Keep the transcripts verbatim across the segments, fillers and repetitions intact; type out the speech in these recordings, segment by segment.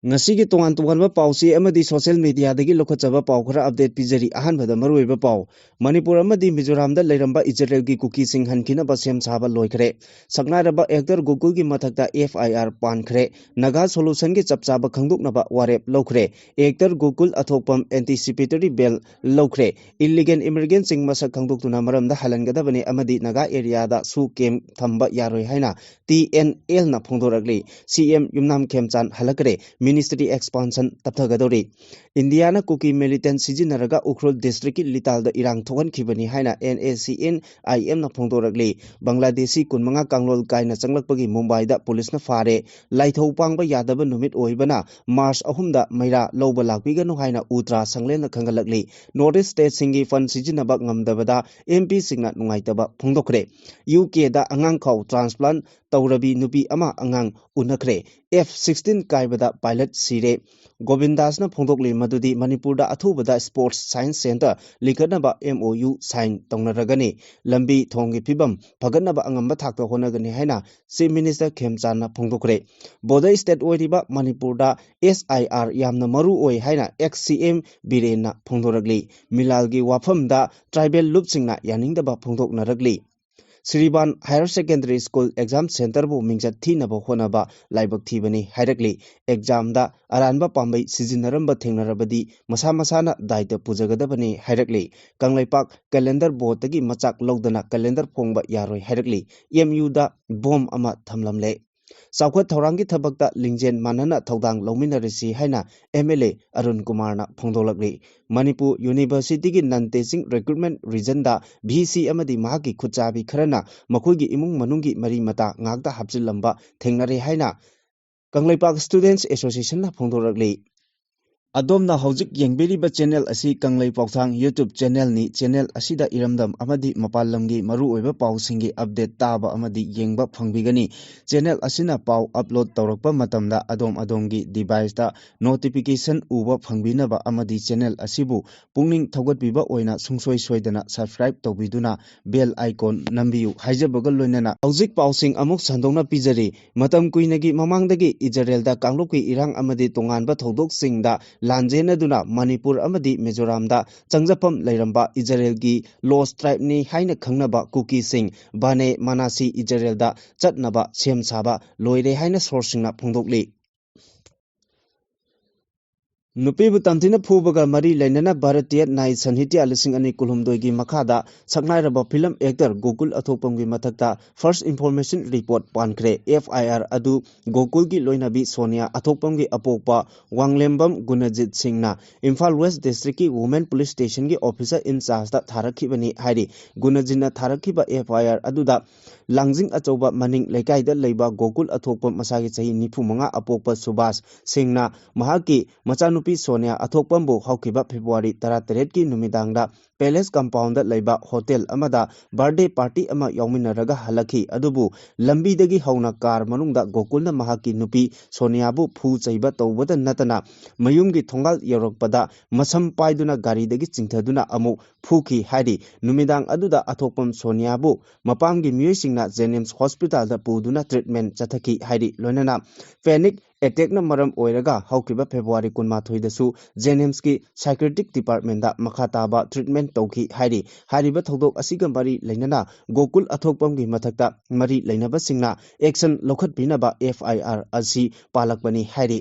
ꯉꯁꯤꯒꯤ ꯇꯣꯉꯥꯟ ꯇꯣꯉꯥꯟꯕ ꯄꯥꯎꯆꯦ ꯑꯃꯗꯤ social mediaꯗꯒꯤ ꯂꯧꯈꯠꯆꯕ ꯄꯥꯎ ꯈꯔ update ꯄꯤꯖꯔꯤ꯫ ꯑꯍꯥꯟꯕꯗ ꯃꯔꯨꯑꯣꯏꯕ ꯄꯥꯎ꯫ ꯃꯅꯤꯄꯨꯔ ꯑꯃꯗꯤ ꯃꯤꯖꯣꯔꯥꯝꯗ ꯂꯩꯔꯝꯕ ꯏꯖꯔꯦꯜꯒꯤ ꯀꯨꯀꯤꯁꯤꯡ ꯍꯟꯈꯤꯅꯕ ꯁꯦꯝ ꯁꯥꯕ ꯂꯣꯏꯈ꯭ꯔꯦ꯫ ꯁꯛꯅꯥꯏꯔꯕ actor ꯒꯣꯀꯨꯜꯒꯤ ꯃꯊꯛꯇ F I R ꯄꯥꯟꯈ꯭ꯔꯦ꯫ ꯅꯥꯒꯥ solutionꯒꯤ ꯆꯞ ꯆꯥꯕ ꯈꯪꯗꯣꯛꯅꯕ ꯋꯥꯔꯦꯞ ꯂꯧꯈ꯭ꯔꯦ꯫ Actor ꯒꯣꯀꯨꯜ ꯑꯊꯣꯛꯄꯝ anticipatory bail ꯂꯧꯈ꯭ꯔꯦ꯫ Illegal immigrantꯁꯤꯡ ꯃꯁꯛ ꯈꯪꯗꯣꯛꯇꯨꯅ ꯃꯔꯝꯗ ꯍꯜꯍꯟꯒꯗꯕꯅꯤ ꯑꯃꯗꯤ ꯅꯥꯒꯥ areaꯗ ꯁꯨ camp ꯊꯝꯕ ꯌꯥꯔꯣꯏ ꯍꯥꯏꯅ T N Lꯅ ꯐꯣꯡꯗꯣꯔꯛꯂꯤ꯫ C M ꯌꯨꯝꯅꯥꯝ ꯈꯦꯝꯆꯥꯟ ꯍꯜꯂꯛꯈ꯭ꯔꯦ꯫ Ministry expansion ꯇꯞꯊꯒꯗꯧꯔꯤ꯫ ꯏꯟꯗꯤꯌꯥꯅ ꯀꯨꯀꯤ militant ꯁꯤꯖꯤꯟꯅꯔꯒ ꯎꯈ꯭ꯔꯨꯜ districtꯀꯤ ꯂꯤꯇꯥꯜꯗ ꯏꯔꯥꯡ ꯊꯣꯛꯍꯟꯈꯤꯕꯅꯤ ꯍꯥꯏꯅ N A C N I Mꯅ ꯐꯣꯡꯗꯣꯔꯛꯂꯤ꯫ ꯕꯪꯒ꯭ꯂꯥꯗꯦꯁꯤ ꯀꯨꯟꯃꯉꯥ ꯀꯥꯡꯂꯣꯜ ꯀꯥꯏꯅ ꯆꯪꯂꯛꯄꯒꯤ ꯃꯨꯝꯕꯥꯏꯗ ꯄꯨꯂꯤꯁꯅ ꯐꯥꯔꯦ꯫ ꯂꯥꯏꯊꯧ ꯄꯥꯡꯕ ꯌꯥꯗꯕ ꯅꯨꯃꯤꯠ ꯑꯣꯏꯕꯅ March ꯑꯍꯨꯝꯗ ꯃꯩꯔꯥ ꯂꯧꯕ ꯂꯥꯛꯄꯤꯒꯅꯨ ꯍꯥꯏꯅ ꯎꯇ꯭ꯔꯥ ꯁꯪꯂꯦꯟꯅ ꯈꯪꯍꯜꯂꯛꯂꯤ꯫ North East stateꯁꯤꯡꯒꯤ fund ꯁꯤꯖꯤꯟꯅꯕ ꯉꯝꯗꯕꯗ M Pꯁꯤꯡꯅ ꯅꯨꯡꯉꯥꯏꯇꯕ ꯐꯣꯡꯗꯣꯛꯈ꯭ꯔꯦ꯫ U Kꯗ ꯑꯉꯥꯡ ꯈꯥꯎ transplant ꯇꯧꯔꯕꯤ ꯅꯨꯄꯤ ꯑꯃ ꯑꯉꯥꯡ ꯎꯅꯈ꯭ꯔꯦ꯫ F sixteen ꯀꯥꯏꯕꯗ pilot ꯁꯤꯔꯦ꯫ ꯒꯣꯕꯤꯟꯗꯥꯁꯅ ꯐꯣꯡꯗꯣꯛꯂꯤ ꯃꯗꯨꯗꯤ ꯃꯅꯤꯄꯨꯔꯗ ꯑꯊꯨꯕꯗ sports science centre ꯂꯤꯡꯈꯠꯅꯕ M O U sign ꯇꯧꯅꯔꯒꯅꯤ꯫ ꯂꯝꯕꯤ ꯊꯣꯡꯒꯤ ꯐꯤꯕꯝ ꯐꯒꯠꯅꯕ ꯑꯉꯝꯕ ꯊꯥꯛꯇ ꯍꯣꯠꯅꯒꯅꯤ ꯍꯥꯏꯅ Chief Minister ꯈꯦꯝꯆꯥꯟꯅ ꯐꯣꯡꯗꯣꯛꯈ꯭ꯔꯦ꯫ Border state ꯑꯣꯏꯔꯤꯕ ꯃꯅꯤꯄꯨꯔꯗ S I R ꯌꯥꯝꯅ ꯃꯔꯨ ꯑꯣꯏ ꯍꯥꯏꯅ ex C M ꯕꯤꯔꯦꯟꯅ ꯐꯣꯡꯗꯣꯔꯛꯂꯤ꯫ ꯃꯤꯂꯥꯜꯒꯤ ꯋꯥꯐꯝꯗ tribal ꯂꯨꯞꯁꯤꯡꯅ ꯌꯥꯅꯤꯡꯗꯕ ꯐꯣꯡꯗꯣꯛꯅꯔꯛꯂꯤ꯫ ꯁ꯭ꯔꯤꯕꯥꯟ Higher Secondary School exam centreꯕꯨ ꯃꯤꯡꯆꯠ ꯊꯤꯅꯕ ꯍꯣꯠꯅꯕ ꯂꯥꯏꯕꯛ ꯊꯤꯕꯅꯤ ꯍꯥꯏꯔꯛꯂꯤ꯫ Examꯗ ꯑꯔꯥꯟꯕ ꯄꯥꯝꯕꯩ ꯁꯤꯖꯤꯟꯅꯔꯝꯕ ꯊꯦꯡꯅꯔꯕꯗꯤ ꯃꯁꯥ ꯃꯁꯥꯅ ꯗꯥꯏꯇ ꯄꯨꯖꯒꯗꯕꯅꯤ ꯍꯥꯏꯔꯛꯂꯤ꯫ ꯀꯪꯂꯩꯄꯥꯛ calendar boardꯇꯒꯤ ꯃꯆꯥꯛ ꯂꯧꯗꯅ calendar ꯐꯣꯡꯕ ꯌꯥꯔꯣꯏ ꯍꯥꯏꯔꯛꯂꯤ꯫ M Uꯗ bomb ꯑꯃ ꯊꯝꯂꯝꯂꯦ꯫ ꯆꯥꯎꯈꯠ ꯊꯧꯔꯥꯡꯒꯤ ꯊꯕꯛꯇ ꯂꯤꯡꯖꯦꯜ ꯃꯥꯟꯅꯅ ꯊꯧꯗꯥꯡ ꯂꯧꯃꯤꯟꯅꯔꯁꯤ ꯍꯥꯏꯅ M L A ꯑꯔꯨꯟ ꯀꯨꯃꯥꯔꯅ ꯐꯣꯡꯗꯣꯛꯂꯛꯂꯤ꯫ Manipur Universityꯒꯤ non teaching recruitment reasonꯗ V C ꯑꯃꯗꯤ ꯃꯍꯥꯛꯀꯤ ꯈꯨꯠꯆꯥꯕꯤ ꯈꯔꯅ ꯃꯈꯣꯏꯒꯤ ꯏꯃꯨꯡ ꯃꯅꯨꯡꯒꯤ ꯃꯔꯤ ꯃꯇꯥ ꯉꯥꯛꯇ ꯍꯥꯞꯆꯤꯜꯂꯝꯕ ꯊꯦꯡꯅꯔꯦ ꯍꯥꯏꯅ ꯀꯪꯂꯩꯄꯥꯛ Students Associationꯅ ꯐꯣꯡꯗꯣꯔꯛꯂꯤ꯫ ꯑꯗꯣꯝꯅ ꯍꯧꯖꯤꯛ ꯌꯦꯡꯕꯤꯔꯤꯕ ꯆꯦꯅꯦꯜ ꯑꯁꯤ ꯀꯪꯂꯩ ꯄꯥꯎꯊꯥꯡ YouTube ꯆꯦꯅꯦꯜꯅꯤ꯫ ꯆꯦꯅꯦꯜ ꯑꯁꯤꯗ ꯏꯔꯝꯗꯝ ꯑꯃꯗꯤ ꯃꯄꯥꯟ ꯂꯝꯒꯤ ꯃꯔꯨꯑꯣꯏꯕ ꯄꯥꯎꯁꯤꯡꯒꯤ ꯑꯞꯗꯦꯠ ꯇꯥꯕ ꯑꯃꯗꯤ ꯌꯦꯡꯕ ꯐꯪꯕꯤꯒꯅꯤ꯫ ꯆꯦꯅꯦꯜ ꯑꯁꯤꯅ ꯄꯥꯎ ꯑꯞꯂꯣꯗ ꯇꯧꯔꯛꯄ ꯃꯇꯝꯗ ꯑꯗꯣꯝ ꯑꯗꯣꯝꯒꯤ ꯗꯤꯚꯥꯏꯁꯇ ꯅꯣꯇꯤꯐꯤꯀꯦꯁꯟ ꯎꯕ ꯐꯪꯕꯤꯅꯕ ꯑꯃꯗꯤ ꯆꯦꯅꯦꯜ ꯑꯁꯤꯕꯨ ꯄꯨꯛꯅꯤꯡ ꯊꯧꯒꯠꯄꯤꯕ ꯑꯣꯏꯅ ꯁꯨꯡꯁꯣꯏ ꯁꯣꯏꯗꯅ ꯁꯕꯁꯀ꯭ꯔꯥꯏꯕ ꯇꯧꯕꯤꯗꯨꯅ ꯕꯦꯜ ꯑꯥꯏꯀꯣꯟ ꯅꯝꯕꯤꯌꯨ ꯍꯥꯏꯖꯕꯒ ꯂꯣꯏꯅꯅ ꯍꯧꯖꯤꯛ ꯄꯥꯎꯁꯤꯡ ꯑꯃꯨꯛ ꯁꯟꯗꯣꯛꯅ ꯄꯤꯖꯔꯤ꯫ ꯃꯇꯝ ꯀꯨꯏꯅꯒꯤ ꯃꯃꯥꯡꯗꯒꯤ ꯏꯖꯔꯦꯜꯗ ꯀꯥꯡꯂꯨꯞꯀꯤ ꯏꯔꯥꯡ ꯑꯃꯗꯤ ꯇꯣꯉꯥꯟꯕ ꯊꯧꯗꯣꯛꯁꯤꯡꯗ ꯂꯥꯟꯖꯦꯟꯅꯗꯨꯅ ꯃꯅꯤꯄꯨꯔ ꯑꯃꯗꯤ ꯃꯤꯖꯣꯔꯥꯝꯗ ꯆꯪꯖꯐꯝ ꯂꯩꯔꯝꯕ ꯏꯖꯔꯦꯜꯒꯤ ꯂꯣꯁ ꯇ꯭ꯔꯥꯏꯕꯅꯤ ꯍꯥꯏꯅ ꯈꯪꯅꯕ ꯀꯨꯀꯤꯁꯤꯡ ꯕꯥꯅꯦ ꯃꯅꯥꯁꯤ ꯏꯖꯔꯦꯜꯗ ꯆꯠꯅꯕ ꯁꯦꯝ ꯁꯥꯕ ꯂꯣꯏꯔꯦ ꯍꯥꯏꯅ ꯁꯣꯔꯁꯁꯤꯡꯅ ꯐꯣꯡꯗꯣꯛꯂꯤ꯫ ꯅꯨꯄꯤꯕꯨ ꯇꯝꯊꯤꯅ ꯐꯨꯕꯒ ꯃꯔꯤ ꯂꯩꯅꯅ ꯚꯥꯔꯇꯤꯌ ꯅ꯭ꯌꯥꯌ ꯁꯟꯍꯤꯇ꯭ꯌ ꯂꯤꯁꯤꯡ ꯑꯅꯤ ꯀꯨꯟꯍꯨꯝꯗꯣꯏꯒꯤ ꯃꯈꯥꯗ ꯁꯛꯅꯥꯏꯔꯕ ꯐꯤꯂꯝ ꯑꯦꯛꯇꯔ ꯒꯣꯀꯨꯜ ꯑꯊꯣꯛꯄꯝꯒꯤ ꯃꯊꯛꯇ ꯐꯥꯔꯁ ꯏꯟꯐꯣꯔꯃꯦꯁꯟ ꯔꯤꯄꯣꯔꯠ ꯄꯥꯟꯈ꯭ꯔꯦ꯫ ꯑꯦꯐ ꯑꯥꯏ ꯑꯥꯔ ꯑꯗꯨ ꯒꯣꯀꯨꯜꯒꯤ ꯂꯣꯏꯅꯕꯤ ꯁꯣꯅꯤꯌꯥ ꯑꯊꯣꯛꯄꯝꯒꯤ ꯑꯄꯣꯛꯄ ꯋꯥꯡꯂꯦꯝꯕꯝ ꯒꯨꯅꯖꯤꯠ ꯁꯤꯡꯅ ꯏꯝꯐꯥꯜ ꯋꯦꯁ ꯗꯤꯁꯇ꯭ꯔꯤꯛꯀꯤ ꯋꯨꯃꯦꯟ ꯄꯨꯂꯤꯁ ꯁ꯭ꯇꯦꯁꯟꯒꯤ ꯑꯣꯐꯤꯁꯔ ꯏꯟꯆꯥꯔꯖꯇ ꯊꯥꯔꯛꯈꯤꯕꯅꯤ ꯍꯥꯏꯔꯤ꯫ ꯒꯨꯅꯖꯤꯠꯅ ꯊꯥꯔꯛꯈꯤꯕ ꯑꯦꯐ ꯑꯥꯏ ꯑꯥꯔ ꯑꯗꯨꯗ ꯂꯥꯡꯖꯤꯡ ꯑꯆꯧꯕ ꯃꯅꯤꯡ ꯂꯩꯀꯥꯏꯗ ꯂꯩꯕ ꯒꯣꯀꯨꯜ ꯑꯊꯣꯛꯄꯝ ꯃꯁꯥꯒꯤ ꯆꯍꯤ ꯅꯤꯐꯨ ꯃꯉꯥ ꯑꯄꯣꯛꯄ ꯁꯨꯕꯥꯁ ꯁꯤꯡꯅ ꯃꯍꯥꯛꯀꯤ ꯃꯆꯥꯅꯨꯄꯤ ꯁꯣꯅꯤꯌꯥ ꯑꯊꯣꯛꯄꯝꯕꯨ ꯍꯧꯈꯤꯕ ꯐꯦꯕ꯭ꯔꯨꯋꯥꯔꯤ ꯇꯔꯥꯇꯔꯦꯠꯀꯤ ꯅꯨꯃꯤꯗꯥꯡꯗ ꯄꯦꯂꯦꯁ ꯀꯝꯄꯥꯎꯟꯗ ꯂꯩꯕ ꯍꯣꯇꯦꯜ ꯑꯃꯗ ꯕꯥꯔꯗꯦ ꯄꯥꯔꯇꯤ ꯑꯃ ꯌꯥꯎꯃꯤꯟꯅꯔꯒ ꯍꯜꯂꯛꯈꯤ꯫ ꯑꯗꯨꯕꯨ ꯂꯝꯕꯤꯗꯒꯤ ꯍꯧꯅ ꯀꯥꯔ ꯃꯅꯨꯡꯗ ꯒꯣꯀꯨꯜꯅ ꯃꯍꯥꯛꯀꯤ ꯅꯨꯄꯤ ꯁꯣꯅꯤꯌꯥꯕꯨ ꯐꯨ ꯆꯩꯕ ꯇꯧꯕꯗ ꯅꯠꯇꯅ ꯃꯌꯨꯝꯒꯤ ꯊꯣꯡꯒꯥꯜ ꯌꯧꯔꯛꯄꯗ ꯃꯁꯝ ꯄꯥꯏꯗꯨꯅ ꯒꯥꯔꯤꯗꯒꯤ ꯆꯤꯡꯊꯗꯨꯅ ꯑꯃꯨꯛ ꯐꯨꯈꯤ ꯍꯥꯏꯔꯤ꯫ ꯅꯨꯃꯤꯗꯥꯡ ꯑꯗꯨꯗ ꯑꯊꯣꯛꯄꯝ ꯁꯣꯅꯤꯌꯥꯕꯨ ꯃꯄꯥꯝꯒꯤ ꯃꯤꯑꯣꯏꯁꯤꯡꯅ ꯖꯦꯅꯤꯝꯁ ꯍꯣꯁꯄꯤꯇꯥꯜꯗ ꯄꯨꯗꯨꯅ ꯇ꯭ꯔꯤꯠꯃꯦꯟ ꯆꯠꯊꯈꯤ ꯍꯥꯏꯔꯤ꯫ ꯂꯣꯏꯅꯅ ꯄꯦꯅꯤꯛ ꯑꯦꯇꯦꯛꯅ ꯃꯔꯝ ꯑꯣꯏꯔꯒ ꯍꯧꯈꯤꯕ ꯐꯦꯕ꯭ꯔꯨꯋꯥꯔꯤ ꯀꯨꯟꯃꯥꯊꯣꯏꯗꯁꯨ ꯖꯦꯅꯤꯝꯁꯀꯤ ꯁꯥꯏꯀ꯭ꯔꯦꯇꯤꯛ ꯗꯤꯄꯥꯔꯠꯃꯦꯟꯗ ꯃꯈꯥ ꯇꯥꯕ ꯇ꯭ꯔꯤꯠꯃꯦꯟ ꯇꯧꯈꯤ ꯍꯥꯏꯔꯤ꯫ ꯍꯥꯏꯔꯤꯕ ꯊꯧꯗꯣꯛ ꯑꯁꯤꯒ ꯃꯔꯤ ꯂꯩꯅꯅ ꯒꯣꯀꯨꯜ ꯑꯊꯣꯛꯄꯝꯒꯤ ꯃꯊꯛꯇ ꯃꯔꯤ ꯂꯩꯅꯕꯁꯤꯡꯅ ꯑꯦꯛꯁꯟ ꯂꯧꯈꯠꯄꯤꯅꯕ ꯑꯦꯐ ꯑꯥꯏ ꯑꯥꯔ ꯑꯁꯤ ꯄꯥꯜꯂꯛꯄꯅꯤ ꯍꯥꯏꯔꯤ꯫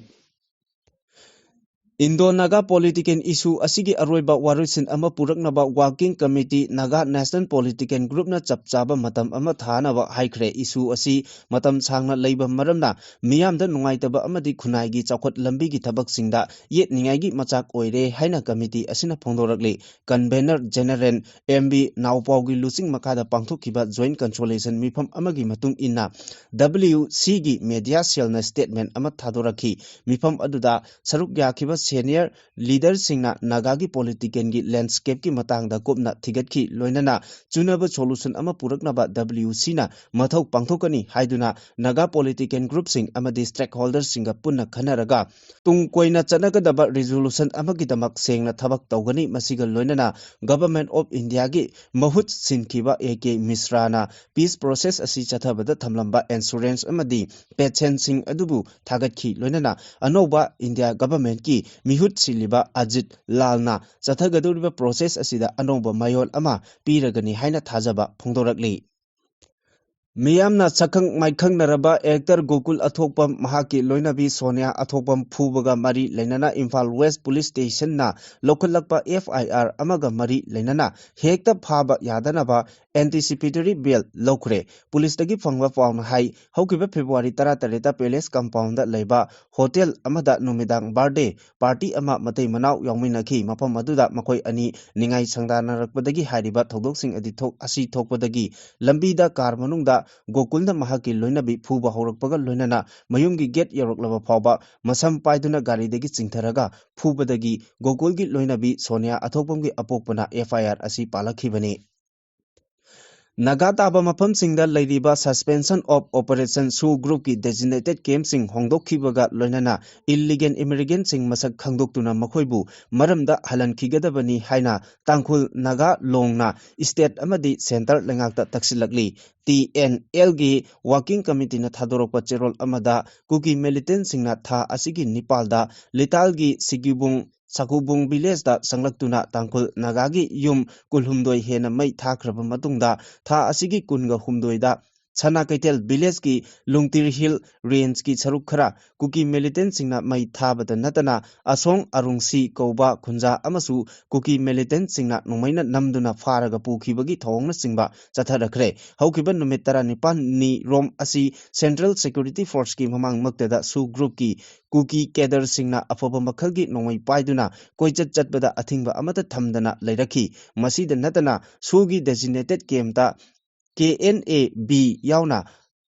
ꯏꯟꯗꯣ ꯅꯥꯒꯥ ꯄꯣꯂꯤꯇꯤꯀꯦꯜ ꯏꯁꯨ ꯑꯁꯤꯒꯤ ꯑꯔꯣꯏꯕ ꯋꯥꯔꯣꯏꯁꯤꯟ ꯑꯃ ꯄꯨꯔꯛꯅꯕ working committee Naga national political ꯒ꯭ꯔꯨꯞꯅ ꯆꯞ ꯆꯥꯕ ꯃꯇꯝ ꯑꯃ ꯊꯥꯅꯕ ꯍꯥꯏꯈ꯭ꯔꯦ꯫ ꯏꯁꯨ ꯑꯁꯤ ꯃꯇꯝ ꯁꯥꯡꯅ ꯂꯩꯕ ꯃꯔꯝꯅ ꯃꯤꯌꯥꯝꯗ ꯅꯨꯡꯉꯥꯏꯇꯕ ꯑꯃꯗꯤ ꯈꯨꯟꯅꯥꯏꯒꯤ ꯆꯥꯎꯈꯠ ꯂꯝꯕꯤꯒꯤ ꯊꯕꯛꯁꯤꯡꯗ ꯌꯦꯠꯅꯤꯡꯉꯥꯏꯒꯤ ꯃꯆꯥꯛ ꯑꯣꯏꯔꯦ ꯍꯥꯏꯅ ꯀꯃꯤꯇꯤ ꯑꯁꯤꯅ ꯐꯣꯡꯗꯣꯔꯛꯂꯤ꯫ ꯀꯟꯚꯦꯅꯔ ꯖꯦꯅꯔꯦꯜ ꯑꯦꯝ ꯕꯤ ꯅꯥꯎꯄꯥꯎꯒꯤ ꯂꯨꯆꯤꯡ ꯃꯈꯥꯗ ꯄꯥꯡꯊꯣꯛꯈꯤꯕ ꯖꯣꯏꯟ ꯀꯟꯁꯣꯂꯦꯁꯟ ꯃꯤꯐꯝ ꯑꯃꯒꯤ ꯃꯇꯨꯡ ꯏꯟꯅ ꯗꯕ꯭ꯂꯤꯌꯨ ꯁꯤꯒꯤ ꯃꯦꯗꯤꯌꯥ ꯁꯦꯜꯅ ꯁ꯭ꯇꯦꯠꯃꯦꯟ ꯑꯃ ꯊꯥꯗꯣꯔꯛꯈꯤ꯫ ꯃꯤꯐꯝ ꯑꯗꯨꯗ ꯁꯔꯨꯛ ꯌꯥꯈꯤꯕ senior leaderꯁꯤꯡꯅ ꯅꯥꯒꯥꯒꯤ politicalꯒꯤ landscapeꯀꯤ ꯃꯇꯥꯡꯗ ꯀꯨꯞꯅ ꯊꯤꯒꯠꯈꯤ, ꯂꯣꯏꯅꯅ ꯆꯨꯅꯕ solution ꯑꯃ ꯄꯨꯔꯛꯅꯕ WCꯅ ꯃꯊꯧ ꯄꯥꯡꯊꯣꯛꯀꯅꯤ ꯍꯥꯏꯗꯨꯅ ꯅꯥꯒꯥ political groupꯁꯤꯡ ꯑꯃꯗꯤ stakeholderꯁꯤꯡꯒ ꯄꯨꯟꯅ ꯈꯟꯅꯔꯒ ꯇꯨꯡ ꯀꯣꯏꯅ ꯆꯠꯅꯒꯗꯕ resolution ꯑꯃꯒꯤꯗꯃꯛ ꯁꯦꯡꯅ ꯊꯕꯛ ꯇꯧꯒꯅꯤ꯫ ꯃꯁꯤꯒ ꯂꯣꯏꯅꯅ Government of Indiaꯒꯤ ꯃꯍꯨꯠ ꯁꯤꯟꯈꯤꯕ A K ꯃꯤꯁ꯭ꯔꯥꯅ peace process ꯑꯁꯤ ꯆꯠꯊꯕꯗ ꯊꯝꯂꯝꯕ assurance ꯑꯃꯗꯤ patienceꯁꯤꯡ ꯑꯗꯨꯕꯨ ꯊꯥꯒꯠꯈꯤ꯫ ꯂꯣꯏꯅꯅ ꯑꯅꯧꯕ India governmentꯀꯤ ꯃꯤꯍꯨꯠ ꯁꯤꯜꯂꯤꯕ ꯑꯖꯤꯠ ꯂꯥꯜꯅ ꯆꯠꯊꯒꯗꯧꯔꯤꯕ process ꯑꯁꯤꯗ ꯑꯅꯧꯕ ꯃꯌꯣꯜ ꯑꯃ ꯄꯤꯔꯒꯅꯤ ꯍꯥꯏꯅ ꯊꯥꯖꯕ ꯐꯣꯡꯗꯣꯔꯛꯂꯤ꯫ ꯃꯤꯌꯥꯝꯅ ꯁꯛꯈꯪ ꯃꯥꯏꯈꯪꯅꯔꯕ actor ꯒꯣꯀꯨꯜ ꯑꯊꯣꯛꯄꯝ ꯃꯍꯥꯛꯀꯤ ꯂꯣꯏꯅꯕꯤ ꯁꯣꯅꯤꯌꯥ ꯑꯊꯣꯛꯄꯝ ꯐꯨꯕꯒ ꯃꯔꯤ ꯂꯩꯅꯅ Imphal West Police Stationꯅ ꯂꯧꯈꯠꯂꯛꯄ F I R ꯑꯃꯒ ꯃꯔꯤ ꯂꯩꯅꯅ ꯍꯦꯛꯇ ꯐꯥꯕ ꯌꯥꯗꯅꯕ anticipatory bail ꯂꯧꯈ꯭ꯔꯦ꯫ ꯄꯨꯂꯤꯁꯇꯒꯤ ꯐꯪꯕ ꯄꯥꯎꯅ ꯍꯥꯏ, ꯍꯧꯈꯤꯕ February ꯇꯔꯥꯇꯔꯦꯠꯇ Palace compoundꯗ ꯂꯩꯕ hotel ꯑꯃꯗ ꯅꯨꯃꯤꯗꯥꯡ birthday party ꯑꯃ ꯃꯇꯩ ꯃꯅꯥꯎ ꯌꯥꯎꯃꯤꯟꯅꯈꯤ꯫ ꯃꯐꯝ ꯑꯗꯨꯗ ꯃꯈꯣꯏ ꯑꯅꯤ ꯅꯤꯡꯉꯥꯏ ꯁꯪꯗꯥꯅꯔꯛꯄꯗꯒꯤ ꯍꯥꯏꯔꯤꯕ ꯊꯧꯗꯣꯛꯁꯤꯡ ꯑꯗꯤ ꯊꯣꯛ-, ꯑꯁꯤ ꯊꯣꯛꯄꯗꯒꯤ ꯂꯝꯕꯤꯗ car ꯃꯅꯨꯡꯗ ꯒꯣꯀꯨꯜꯅ ꯃꯍꯥꯛꯀꯤ ꯂꯣꯏꯅꯕꯤ ꯐꯨꯕ ꯍꯧꯔꯛꯄꯒ ꯂꯣꯏꯅꯅ ꯃꯌꯨꯝꯒꯤ gate ꯌꯧꯔꯛꯂꯕ ꯐꯥꯎꯕ ꯃꯁꯝ ꯄꯥꯏꯗꯨꯅ ꯒꯥꯔꯤꯗꯒꯤ ꯆꯤꯡꯊꯔꯒ ꯐꯨꯕꯗꯒꯤ ꯒꯣꯀꯨꯜꯒꯤ ꯂꯣꯏꯅꯕꯤ ꯁꯣꯅꯤꯌꯥ ꯑꯊꯣꯛꯄꯝꯒꯤ ꯑꯄꯣꯛꯄꯅ F I R ꯑꯁꯤ ꯄꯥꯜꯂꯛꯈꯤꯕꯅꯤ꯫ ꯅꯥꯒꯥ ꯇꯥꯕ ꯃꯐꯝꯁꯤꯡꯗ ꯂꯩꯔꯤꯕ Suspension of Operation SoO groupꯀꯤ designated campꯁꯤꯡ ꯍꯣꯡꯗꯣꯛꯈꯤꯕꯒ ꯂꯣꯏꯅꯅ illegal immigrantꯁꯤꯡ ꯃꯁꯛ ꯈꯪꯗꯣꯛꯇꯨꯅ ꯃꯈꯣꯏꯕꯨ ꯃꯔꯝꯗ ꯍꯜꯍꯟꯈꯤꯒꯗꯕꯅꯤ ꯍꯥꯏꯅ ꯇꯥꯡꯈꯨꯜ ꯅꯥꯒꯥ ꯂꯣꯡꯅ state ꯑꯃꯗꯤ centre ꯂꯩꯉꯥꯛꯇ ꯇꯛꯁꯤꯜꯂꯛꯂꯤ꯫ T N Lꯒꯤ working committeeꯅ ꯊꯥꯗꯣꯔꯛꯄ ꯆꯦꯔꯣꯜ ꯑꯃꯗ ꯀꯨꯀꯤ militantꯁꯤꯡꯅ ꯊꯥ ꯑꯁꯤꯒꯤ ꯅꯤꯄꯥꯜꯗ ꯂꯤꯇꯥꯜꯒꯤ ꯁꯤꯒꯤꯕꯨꯡ ꯁꯥꯀꯨꯕꯨꯡ villageꯇ ꯆꯪꯂꯛꯇꯨꯅ ꯇꯥꯡꯈꯨꯜ ꯅꯥꯒꯥꯒꯤ ꯌꯨꯝ ꯀꯨꯟꯍꯨꯝꯗꯣꯏ ꯍꯦꯟꯅ ꯃꯩ ꯊꯥꯈ꯭ꯔꯕ ꯃꯇꯨꯡꯗ ꯊꯥ ꯑꯁꯤꯒꯤ ꯀꯨꯟꯒ ꯍꯨꯝꯗꯣꯏꯗ ꯁꯅꯥ ꯀꯩꯊꯦꯜ villageꯀꯤ ꯂꯨꯡꯇꯤꯔ Hill rangeꯀꯤ ꯁꯔꯨꯛ ꯈꯔ ꯀꯨꯀꯤ militantꯁꯤꯡꯅ ꯃꯩ ꯊꯥꯕꯗ ꯅꯠꯇꯅ ꯑꯁꯣꯡ ꯑꯔꯨꯡꯁꯤ ꯀꯧꯕ ꯈꯨꯟꯖꯥ ꯑꯃꯁꯨ ꯀꯨꯀꯤ militantꯁꯤꯡꯅ ꯅꯣꯡꯃꯩꯅ ꯅꯝꯗꯨꯅ ꯐꯥꯔꯒ ꯄꯨꯈꯤꯕꯒꯤ ꯊꯧꯑꯣꯡꯅꯆꯤꯡꯕ ꯆꯠꯊꯔꯛꯈ꯭ꯔꯦ꯫ ꯍꯧꯈꯤꯕ ꯅꯨꯃꯤꯠ ꯇꯔꯥꯅꯤꯄꯥꯜꯅꯤ ꯔꯣꯝ ꯑꯁꯤ Central Security Forceꯀꯤ ꯃꯃꯥꯡꯃꯛꯇꯗ SoO groupꯀꯤ ꯀꯨꯀꯤ cadreꯁꯤꯡꯅ ꯑꯐꯕ ꯃꯈꯜꯒꯤ ꯅꯣꯡꯃꯩ ꯄꯥꯏꯗꯨꯅ ꯀꯣꯏꯆꯠ ꯆꯠꯄꯗ ꯑꯊꯤꯡꯕ ꯑꯃꯠꯇ ꯊꯝꯗꯅ ꯂꯩꯔꯛꯈꯤ꯫ ꯃꯁꯤꯗ ꯅꯠꯇꯅ SoOꯒꯤ designated campꯇ K N A B ꯌꯥꯎꯅ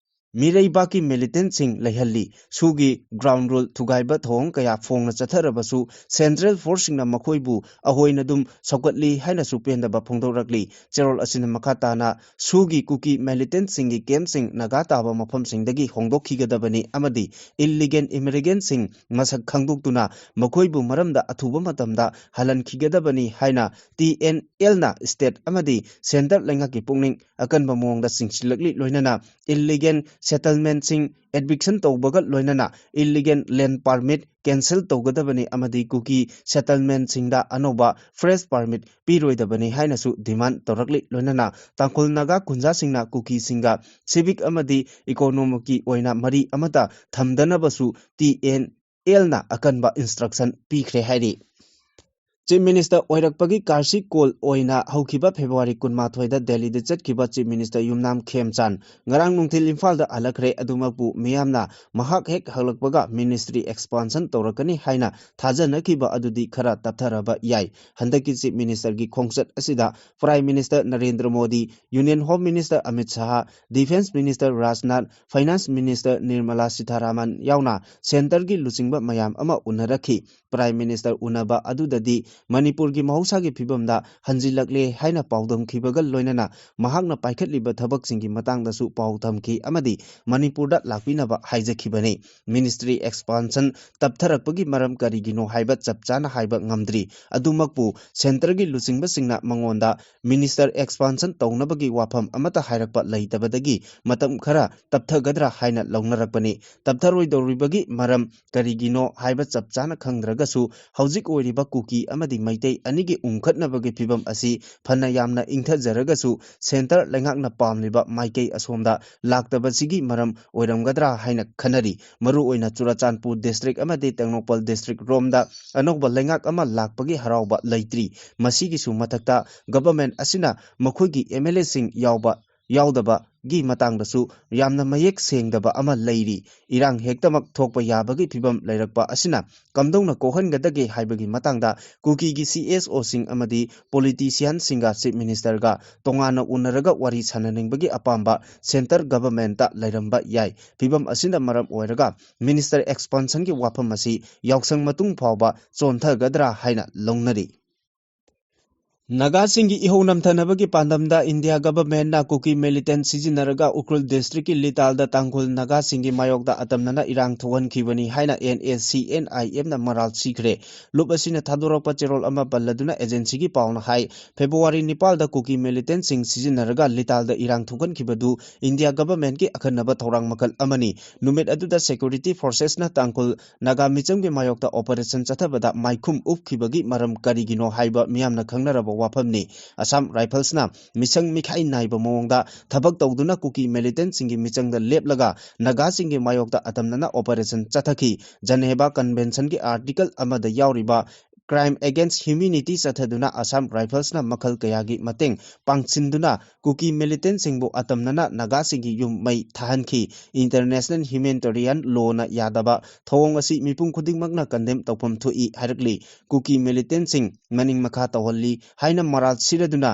ꯃꯤꯔꯩꯕꯥꯛꯀꯤ militantꯁꯤꯡ ꯂꯩꯍꯜꯂꯤ꯫ ꯁꯨꯒꯤ ground rule ꯊꯨꯒꯥꯏꯕ ꯊꯧꯑꯣꯡ ꯀꯌꯥ ꯐꯣꯡꯅ ꯆꯠꯊꯔꯕꯁꯨ central forceꯁꯤꯡꯅ ꯃꯈꯣꯏꯕꯨ ꯑꯍꯣꯏꯅ ꯑꯗꯨꯝ ꯁꯧꯒꯠꯂꯤ ꯍꯥꯏꯅꯁꯨ ꯄꯦꯟꯗꯕ ꯐꯣꯡꯗꯣꯔꯛꯂꯤ꯫ ꯆꯦꯔꯣꯜ ꯑꯁꯤꯅ ꯃꯈꯥ ꯇꯥꯅ ꯁꯨꯒꯤ ꯀꯨꯀꯤ militantꯁꯤꯡꯒꯤ campꯁꯤꯡ ꯅꯥꯒꯥ ꯇꯥꯕ ꯃꯐꯝꯁꯤꯡꯗꯒꯤ ꯍꯣꯡꯗꯣꯛꯈꯤꯒꯗꯕꯅꯤ ꯑꯃꯗꯤ illegal immigrantꯁꯤꯡ ꯃꯁꯛ ꯈꯪꯗꯣꯛꯇꯨꯅ ꯃꯈꯣꯏꯕꯨ ꯃꯔꯝꯗ ꯑꯊꯨꯕ ꯃꯇꯝꯗ ꯍꯜꯍꯟꯈꯤꯒꯗꯕꯅꯤ ꯍꯥꯏꯅ TNLꯅ state ꯑꯃꯗꯤ centre ꯂꯩꯉꯥꯛꯀꯤ ꯄꯨꯛꯅꯤꯡ ꯑꯀꯟꯕ ꯃꯑꯣꯡꯗ ꯆꯤꯡꯁꯤꯜꯂꯛꯂꯤ꯫ ꯂꯣꯏꯅꯅ illegal settlementꯁꯤꯡ eviction ꯇꯧꯕꯒ ꯂꯣꯏꯅꯅ illegal land permit cancel ꯇꯧꯒꯗꯕꯅꯤ ꯑꯃꯗꯤ ꯀꯨꯀꯤ settlementꯁꯤꯡꯗ ꯑꯅꯧꯕ fresh permit ꯄꯤꯔꯣꯏꯗꯕꯅꯤ ꯍꯥꯏꯅꯁꯨ demand ꯇꯧꯔꯛꯂꯤ꯫ ꯂꯣꯏꯅꯅ ꯇꯥꯡꯈꯨꯜ ꯅꯥꯒꯥ ꯈꯨꯟꯖꯥꯁꯤꯡꯅ ꯀꯨꯀꯤꯁꯤꯡꯒ civic ꯑꯃꯗꯤ economicꯀꯤ ꯑꯣꯏꯅ ꯃꯔꯤ ꯑꯃꯠꯇ ꯊꯝꯗꯅꯕꯁꯨ TNLꯅ ꯑꯀꯟꯕ instruction ꯄꯤꯈ꯭ꯔꯦ ꯍꯥꯏꯔꯤ꯫ Chief Minister ꯑꯣꯏꯔꯛꯄꯒꯤ ꯀꯥꯔꯁꯤ ꯀꯣꯜ ꯑꯣꯏꯅ ꯍꯧꯈꯤꯕ February ꯀꯨꯟꯃꯥꯊꯣꯏꯗ ꯗꯦꯜꯂꯤꯗ ꯆꯠꯈꯤꯕ Chief Minister ꯌꯨꯝꯅꯥꯝ ꯈꯦꯝꯆꯥꯟ ꯉꯔꯥꯡ ꯅꯨꯡꯊꯤꯜ ꯏꯝꯐꯥꯜꯗ ꯍꯜꯂꯛꯈ꯭ꯔꯦ꯫ ꯑꯗꯨꯃꯛꯄꯨ ꯃꯤꯌꯥꯝꯅ ꯃꯍꯥꯛ ꯍꯦꯛ ꯍꯜꯂꯛꯄꯒ ministry expansion ꯇꯧꯔꯛꯀꯅꯤ ꯍꯥꯏꯅ ꯊꯥꯖꯅꯈꯤꯕ ꯑꯗꯨꯗꯤ ꯈꯔ ꯇꯞꯊꯔꯕ ꯌꯥꯏ꯫ ꯍꯟꯗꯛꯀꯤ Chief Ministerꯒꯤ ꯈꯣꯡꯆꯠ ꯑꯁꯤꯗ Prime Minister Narendra Modi, Union Home Minister Amit Shah, Defence Minister Rajnath, Finance Minister Nirmala ꯁꯤꯊꯥꯔꯥꯃꯟ ꯌꯥꯎꯅ centreꯒꯤ ꯂꯨꯆꯤꯡꯕ ꯃꯌꯥꯝ ꯑꯃ ꯎꯅꯔꯛꯈꯤ꯫ Prime Minister ꯎꯅꯕ ꯑꯗꯨꯗꯗꯤ ꯃꯅꯤꯄꯨꯔꯒꯤ ꯃꯍꯧꯁꯥꯒꯤ ꯐꯤꯕꯝꯗ ꯍꯟꯖꯤꯜꯂꯛꯂꯦ ꯍꯥꯏꯅ ꯄꯥꯎꯗꯝꯈꯤꯕꯒ ꯂꯣꯏꯅꯅ ꯃꯍꯥꯛꯅ ꯄꯥꯏꯈꯠꯂꯤꯕ ꯊꯕꯛꯁꯤꯡꯒꯤ ꯃꯇꯥꯡꯗꯁꯨ ꯄꯥꯎ ꯊꯝꯈꯤ ꯑꯃꯗꯤ ꯃꯅꯤꯄꯨꯔꯗ ꯂꯥꯛꯄꯤꯅꯕ ꯍꯥꯏꯖꯈꯤꯕꯅꯤ꯫ Ministry expansion ꯇꯞꯊꯔꯛꯄꯒꯤ ꯃꯔꯝ ꯀꯔꯤꯒꯤꯅꯣ ꯍꯥꯏꯕ ꯆꯞ ꯆꯥꯅ ꯍꯥꯏꯕ ꯉꯝꯗ꯭ꯔꯤ꯫ ꯑꯗꯨꯃꯛꯄꯨ centreꯒꯤ ꯂꯨꯆꯤꯡꯕꯁꯤꯡꯅ ꯃꯉꯣꯟꯗ minister expansion ꯇꯧꯅꯕꯒꯤ ꯋꯥꯐꯝ ꯑꯃꯠꯇ ꯍꯥꯏꯔꯛꯄ ꯂꯩꯇꯕꯗꯒꯤ ꯃꯇꯝ ꯈꯔ ꯇꯞꯊꯒꯗ꯭ꯔꯥ ꯍꯥꯏꯅ ꯂꯧꯅꯔꯛꯄꯅꯤ꯫ ꯇꯞꯊꯔꯣꯏꯗꯧꯔꯤꯕꯒꯤ ꯃꯔꯝ ꯀꯔꯤꯒꯤꯅꯣ ꯍꯥꯏꯕ ꯆꯞ ꯆꯥꯅ ꯈꯪꯗ꯭ꯔꯒꯁꯨ, ꯍꯧꯖꯤꯛ ꯑꯣꯏꯔꯤꯕ ꯀꯨꯀꯤ ꯑꯃꯗꯤ ꯃꯩꯇꯩ ꯑꯅꯤꯒꯤ ꯎꯪꯈꯠꯅꯕꯒꯤ ꯐꯤꯕꯝ ꯑꯁꯤ ꯐꯅ ꯌꯥꯝꯅ ꯏꯪꯊꯖꯔꯒꯁꯨ, centre ꯂꯩꯉꯥꯛꯅ ꯄꯥꯝꯂꯤꯕ ꯃꯥꯏꯀꯩ ꯑꯁꯣꯝꯗ ꯂꯥꯛꯇꯕꯁꯤꯒꯤ ꯃꯔꯝ ꯑꯣꯏꯔꯝꯒꯗ꯭ꯔꯥ ꯍꯥꯏꯅ ꯈꯟꯅꯔꯤ꯫ ꯃꯔꯨꯑꯣꯏꯅ ꯆꯨꯔꯆꯥꯟꯄꯨꯔ district ꯑꯃꯗꯤ ꯇꯦꯡꯅꯧꯄꯜ district ꯔꯣꯝꯗ ꯑꯅꯧꯕ ꯂꯩꯉꯥꯛ ꯑꯃ ꯂꯥꯛꯄꯒꯤ ꯍꯔꯥꯎꯕ ꯂꯩꯇ꯭ꯔꯤ꯫ ꯃꯁꯤꯒꯤꯁꯨ ꯃꯊꯛꯇ government ꯑꯁꯤꯅ ꯃꯈꯣꯏꯒꯤ MLAꯁꯤꯡ ꯌꯥꯎꯕ ꯌꯥꯎꯗꯕꯒꯤ ꯃꯇꯥꯡꯗꯁꯨ ꯌꯥꯝꯅ ꯃꯌꯦꯛ ꯁꯦꯡꯗꯕ ꯑꯃ ꯂꯩꯔꯤ꯫ ꯏꯔꯥꯡ ꯍꯦꯛꯇꯃꯛ ꯊꯣꯛꯄ ꯌꯥꯕꯒꯤ ꯐꯤꯕꯝ ꯂꯩꯔꯛꯄ ꯑꯁꯤꯅ ꯀꯝꯗꯧꯅ ꯀꯣꯛꯍꯟꯒꯗꯒꯦ ꯍꯥꯏꯕꯒꯤ ꯃꯇꯥꯡꯗ ꯀꯨꯀꯤꯒꯤ ꯁꯤ ꯑꯦꯁ ꯑꯣꯁꯤꯡ ꯑꯃꯗꯤ ꯄꯣꯂꯤꯇꯤꯁꯤꯌꯥꯟꯁꯤꯡꯒ ꯆꯤꯐ ꯃꯤꯅꯤꯁꯇꯔꯒ ꯇꯣꯉꯥꯟꯅ ꯎꯅꯔꯒ ꯋꯥꯔꯤ ꯁꯥꯟꯅꯅꯤꯡꯕꯒꯤ ꯑꯄꯥꯝꯕ ꯁꯦꯟꯇꯔ ꯒꯚꯔꯟꯃꯦꯟꯠꯇ ꯂꯩꯔꯝꯕ ꯌꯥꯏ꯫ ꯐꯤꯕꯝ ꯑꯁꯤꯅ ꯃꯔꯝ ꯑꯣꯏꯔꯒ ꯃꯤꯅꯤꯁꯇꯔ ꯑꯦꯛꯁꯄꯥꯟꯁꯟꯒꯤ ꯋꯥꯐꯝ ꯑꯁꯤ ꯌꯥꯎꯁꯪ ꯃꯇꯨꯡ ꯐꯥꯎꯕ ꯆꯣꯟꯊꯒꯗ꯭ꯔꯥ ꯍꯥꯏꯅ ꯂꯧꯅꯔꯤ꯫ ꯅꯥꯒꯥꯁꯤꯡꯒꯤ ꯏꯍꯧ ꯅꯝꯊꯅꯕꯒꯤ ꯄꯥꯟꯗꯝꯗ ꯏꯟꯗꯤꯌꯥ ꯒꯚꯔꯟꯃꯦꯟꯠꯅ ꯀꯨꯀꯤ ꯃꯤꯂꯤꯇꯦꯟꯠ ꯁꯤꯖꯤꯟꯅꯔꯒ ꯎꯈ꯭ꯔꯨꯜ ꯗꯤꯁꯇ꯭ꯔꯤꯛꯀꯤ ꯂꯤꯇꯥꯜꯗ ꯇꯥꯡꯈꯨꯜ ꯅꯥꯒꯥꯁꯤꯡꯒꯤ ꯃꯥꯌꯣꯛꯇ ꯑꯇꯝꯅꯅ ꯏꯔꯥꯡ ꯊꯣꯛꯍꯟꯈꯤꯕꯅꯤ ꯍꯥꯏꯅ ꯑꯦꯟ ꯑꯦ ꯁꯤ ꯑꯦꯟ ꯑꯥꯏ ꯑꯦꯝꯅ ꯃꯔꯥꯜ ꯁꯤꯈ꯭ꯔꯦ꯫ ꯂꯨꯞ ꯑꯁꯤꯅ ꯊꯥꯗꯣꯔꯛꯄ ꯆꯦꯔꯣꯜ ꯑꯃ ꯄꯜꯂꯗꯨꯅ ꯑꯦꯖꯦꯟꯁꯤꯒꯤ ꯄꯥꯎꯅ ꯍꯥꯏ, ꯐꯦꯕ꯭ꯔꯨꯋꯥꯔꯤ ꯅꯤꯄꯥꯜꯗ ꯀꯨꯀꯤ ꯃꯤꯂꯤꯇꯦꯟꯠꯁꯤꯡ ꯁꯤꯖꯤꯟꯅꯔꯒ ꯂꯤꯇꯥꯜꯗ ꯏꯔꯥꯡ ꯊꯣꯛꯍꯟꯈꯤꯕꯗꯨ ꯏꯟꯗꯤꯌꯥ ꯒꯚꯔꯟꯃꯦꯟꯠꯀꯤ ꯑꯈꯟꯅꯕ ꯊꯧꯔꯥꯡ ꯃꯈꯜ ꯑꯃꯅꯤ꯫ ꯅꯨꯃꯤꯠ ꯑꯗꯨꯗ ꯁꯦꯀ꯭ꯌꯨꯔꯤꯇꯤ ꯐꯣꯔꯁꯦꯁꯅ ꯇꯥꯡꯈꯨꯜ ꯅꯥꯒꯥ ꯃꯤꯆꯝꯒꯤ ꯃꯥꯌꯣꯛꯇ ꯑꯣꯄꯔꯦꯁꯟ ꯆꯠꯊꯕꯗ ꯃꯥꯏꯈꯨꯝ ꯎꯞꯈꯤꯕꯒꯤ ꯃꯔꯝ ꯀꯔꯤꯒꯤꯅꯣ ꯍꯥꯏꯕ ꯃꯤꯌꯥꯝꯅ ꯈꯪꯅꯔꯕ ꯋꯥꯐꯝꯅꯤ꯫ ꯑꯁꯥꯝ ꯔꯥꯏꯐꯜꯁꯅ ꯃꯤꯁꯪ ꯃꯤꯈꯥꯏ ꯅꯥꯏꯕ ꯃꯑꯣꯡꯗ ꯊꯕꯛ ꯇꯧꯗꯨꯅ ꯀꯨꯀꯤ ꯃꯤꯂꯤꯇꯦꯟꯠꯁꯤꯡꯒꯤ ꯃꯤꯆꯪꯗ ꯂꯦꯞꯂꯒ ꯅꯥꯒꯥꯁꯤꯡꯒꯤ ꯃꯥꯌꯣꯛꯇ ꯑꯇꯝꯅꯅ ꯑꯣꯄꯔꯦꯁꯟ ꯆꯠꯊꯈꯤ꯫ ꯖꯅꯦꯚꯥ ꯀꯟꯚꯦꯟꯁꯟꯒꯤ ꯑꯥꯔꯇꯤꯀꯜ ꯑꯃꯗ ꯌꯥꯎꯔꯤꯕ crime against humanity ꯆꯠꯊꯗꯨꯅ ꯑꯁꯥꯝ ꯔꯥꯏꯐꯜꯁꯅ ꯃꯈꯜ ꯀꯌꯥꯒꯤ ꯃꯇꯦꯡ ꯄꯥꯡꯁꯤꯟꯗꯨꯅ ꯀꯨꯀꯤ ꯃꯤꯂꯤꯇꯦꯟꯠꯁꯤꯡꯕꯨ ꯑꯇꯝꯅꯅ ꯅꯥꯒꯥꯁꯤꯡꯒꯤ ꯌꯨꯝ ꯃꯩ ꯊꯥꯍꯟꯈꯤ꯫ ꯏꯟꯇꯔꯅꯦꯁꯅꯦꯜ ꯍ꯭ꯌꯨꯃꯦꯅꯤꯇꯦꯔꯤꯌꯟ ꯂꯣꯅ ꯌꯥꯗꯕ ꯊꯧꯑꯣꯡ ꯑꯁꯤ ꯃꯤꯄꯨꯝ ꯈꯨꯗꯤꯡꯃꯛꯅ ꯀꯟꯗꯦꯝ ꯇꯧꯐꯝ ꯊꯣꯛꯏ ꯍꯥꯏꯔꯛꯂꯤ꯫ ꯀꯨꯀꯤ ꯃꯤꯂꯤꯇꯦꯟꯠꯁꯤꯡ ꯃꯅꯤꯡ ꯃꯈꯥ ꯇꯧꯍꯜꯂꯤ ꯍꯥꯏꯅ ꯃꯔꯥꯜ ꯁꯤꯔꯗꯨꯅ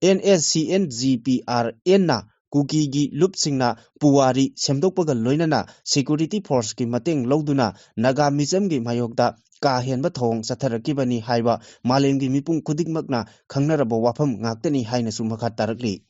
N S C N G P R ꯑꯦꯟꯅ ꯀꯨꯀꯤꯒꯤ ꯂꯨꯞꯁꯤꯡꯅ ꯄꯨꯋꯥꯔꯤ ꯁꯦꯝꯗꯣꯛꯄꯒ ꯂꯣꯏꯅꯅ ꯁꯦꯀ꯭ꯌꯨꯔꯤꯇꯤ ꯐꯣꯔꯁꯀꯤ ꯃꯇꯦꯡ ꯂꯧꯗꯨꯅ ꯅꯥꯒꯥ ꯃꯤꯆꯝꯒꯤ ꯃꯥꯌꯣꯛꯇ ꯀꯥ ꯍꯦꯟꯕ ꯊꯧꯑꯣꯡ ꯆꯠꯊꯔꯛꯈꯤꯕꯅꯤ ꯍꯥꯏꯕ ꯃꯥꯂꯦꯝꯒꯤ ꯃꯤꯄꯨꯝ ꯈꯨꯗꯤꯡꯃꯛꯅ ꯈꯪꯅꯔꯕ ꯋꯥꯐꯝ ꯉꯥꯛꯇꯅꯤ ꯍꯥꯏꯅꯁꯨ ꯃꯈꯥ ꯇꯥꯔꯛꯂꯤ꯫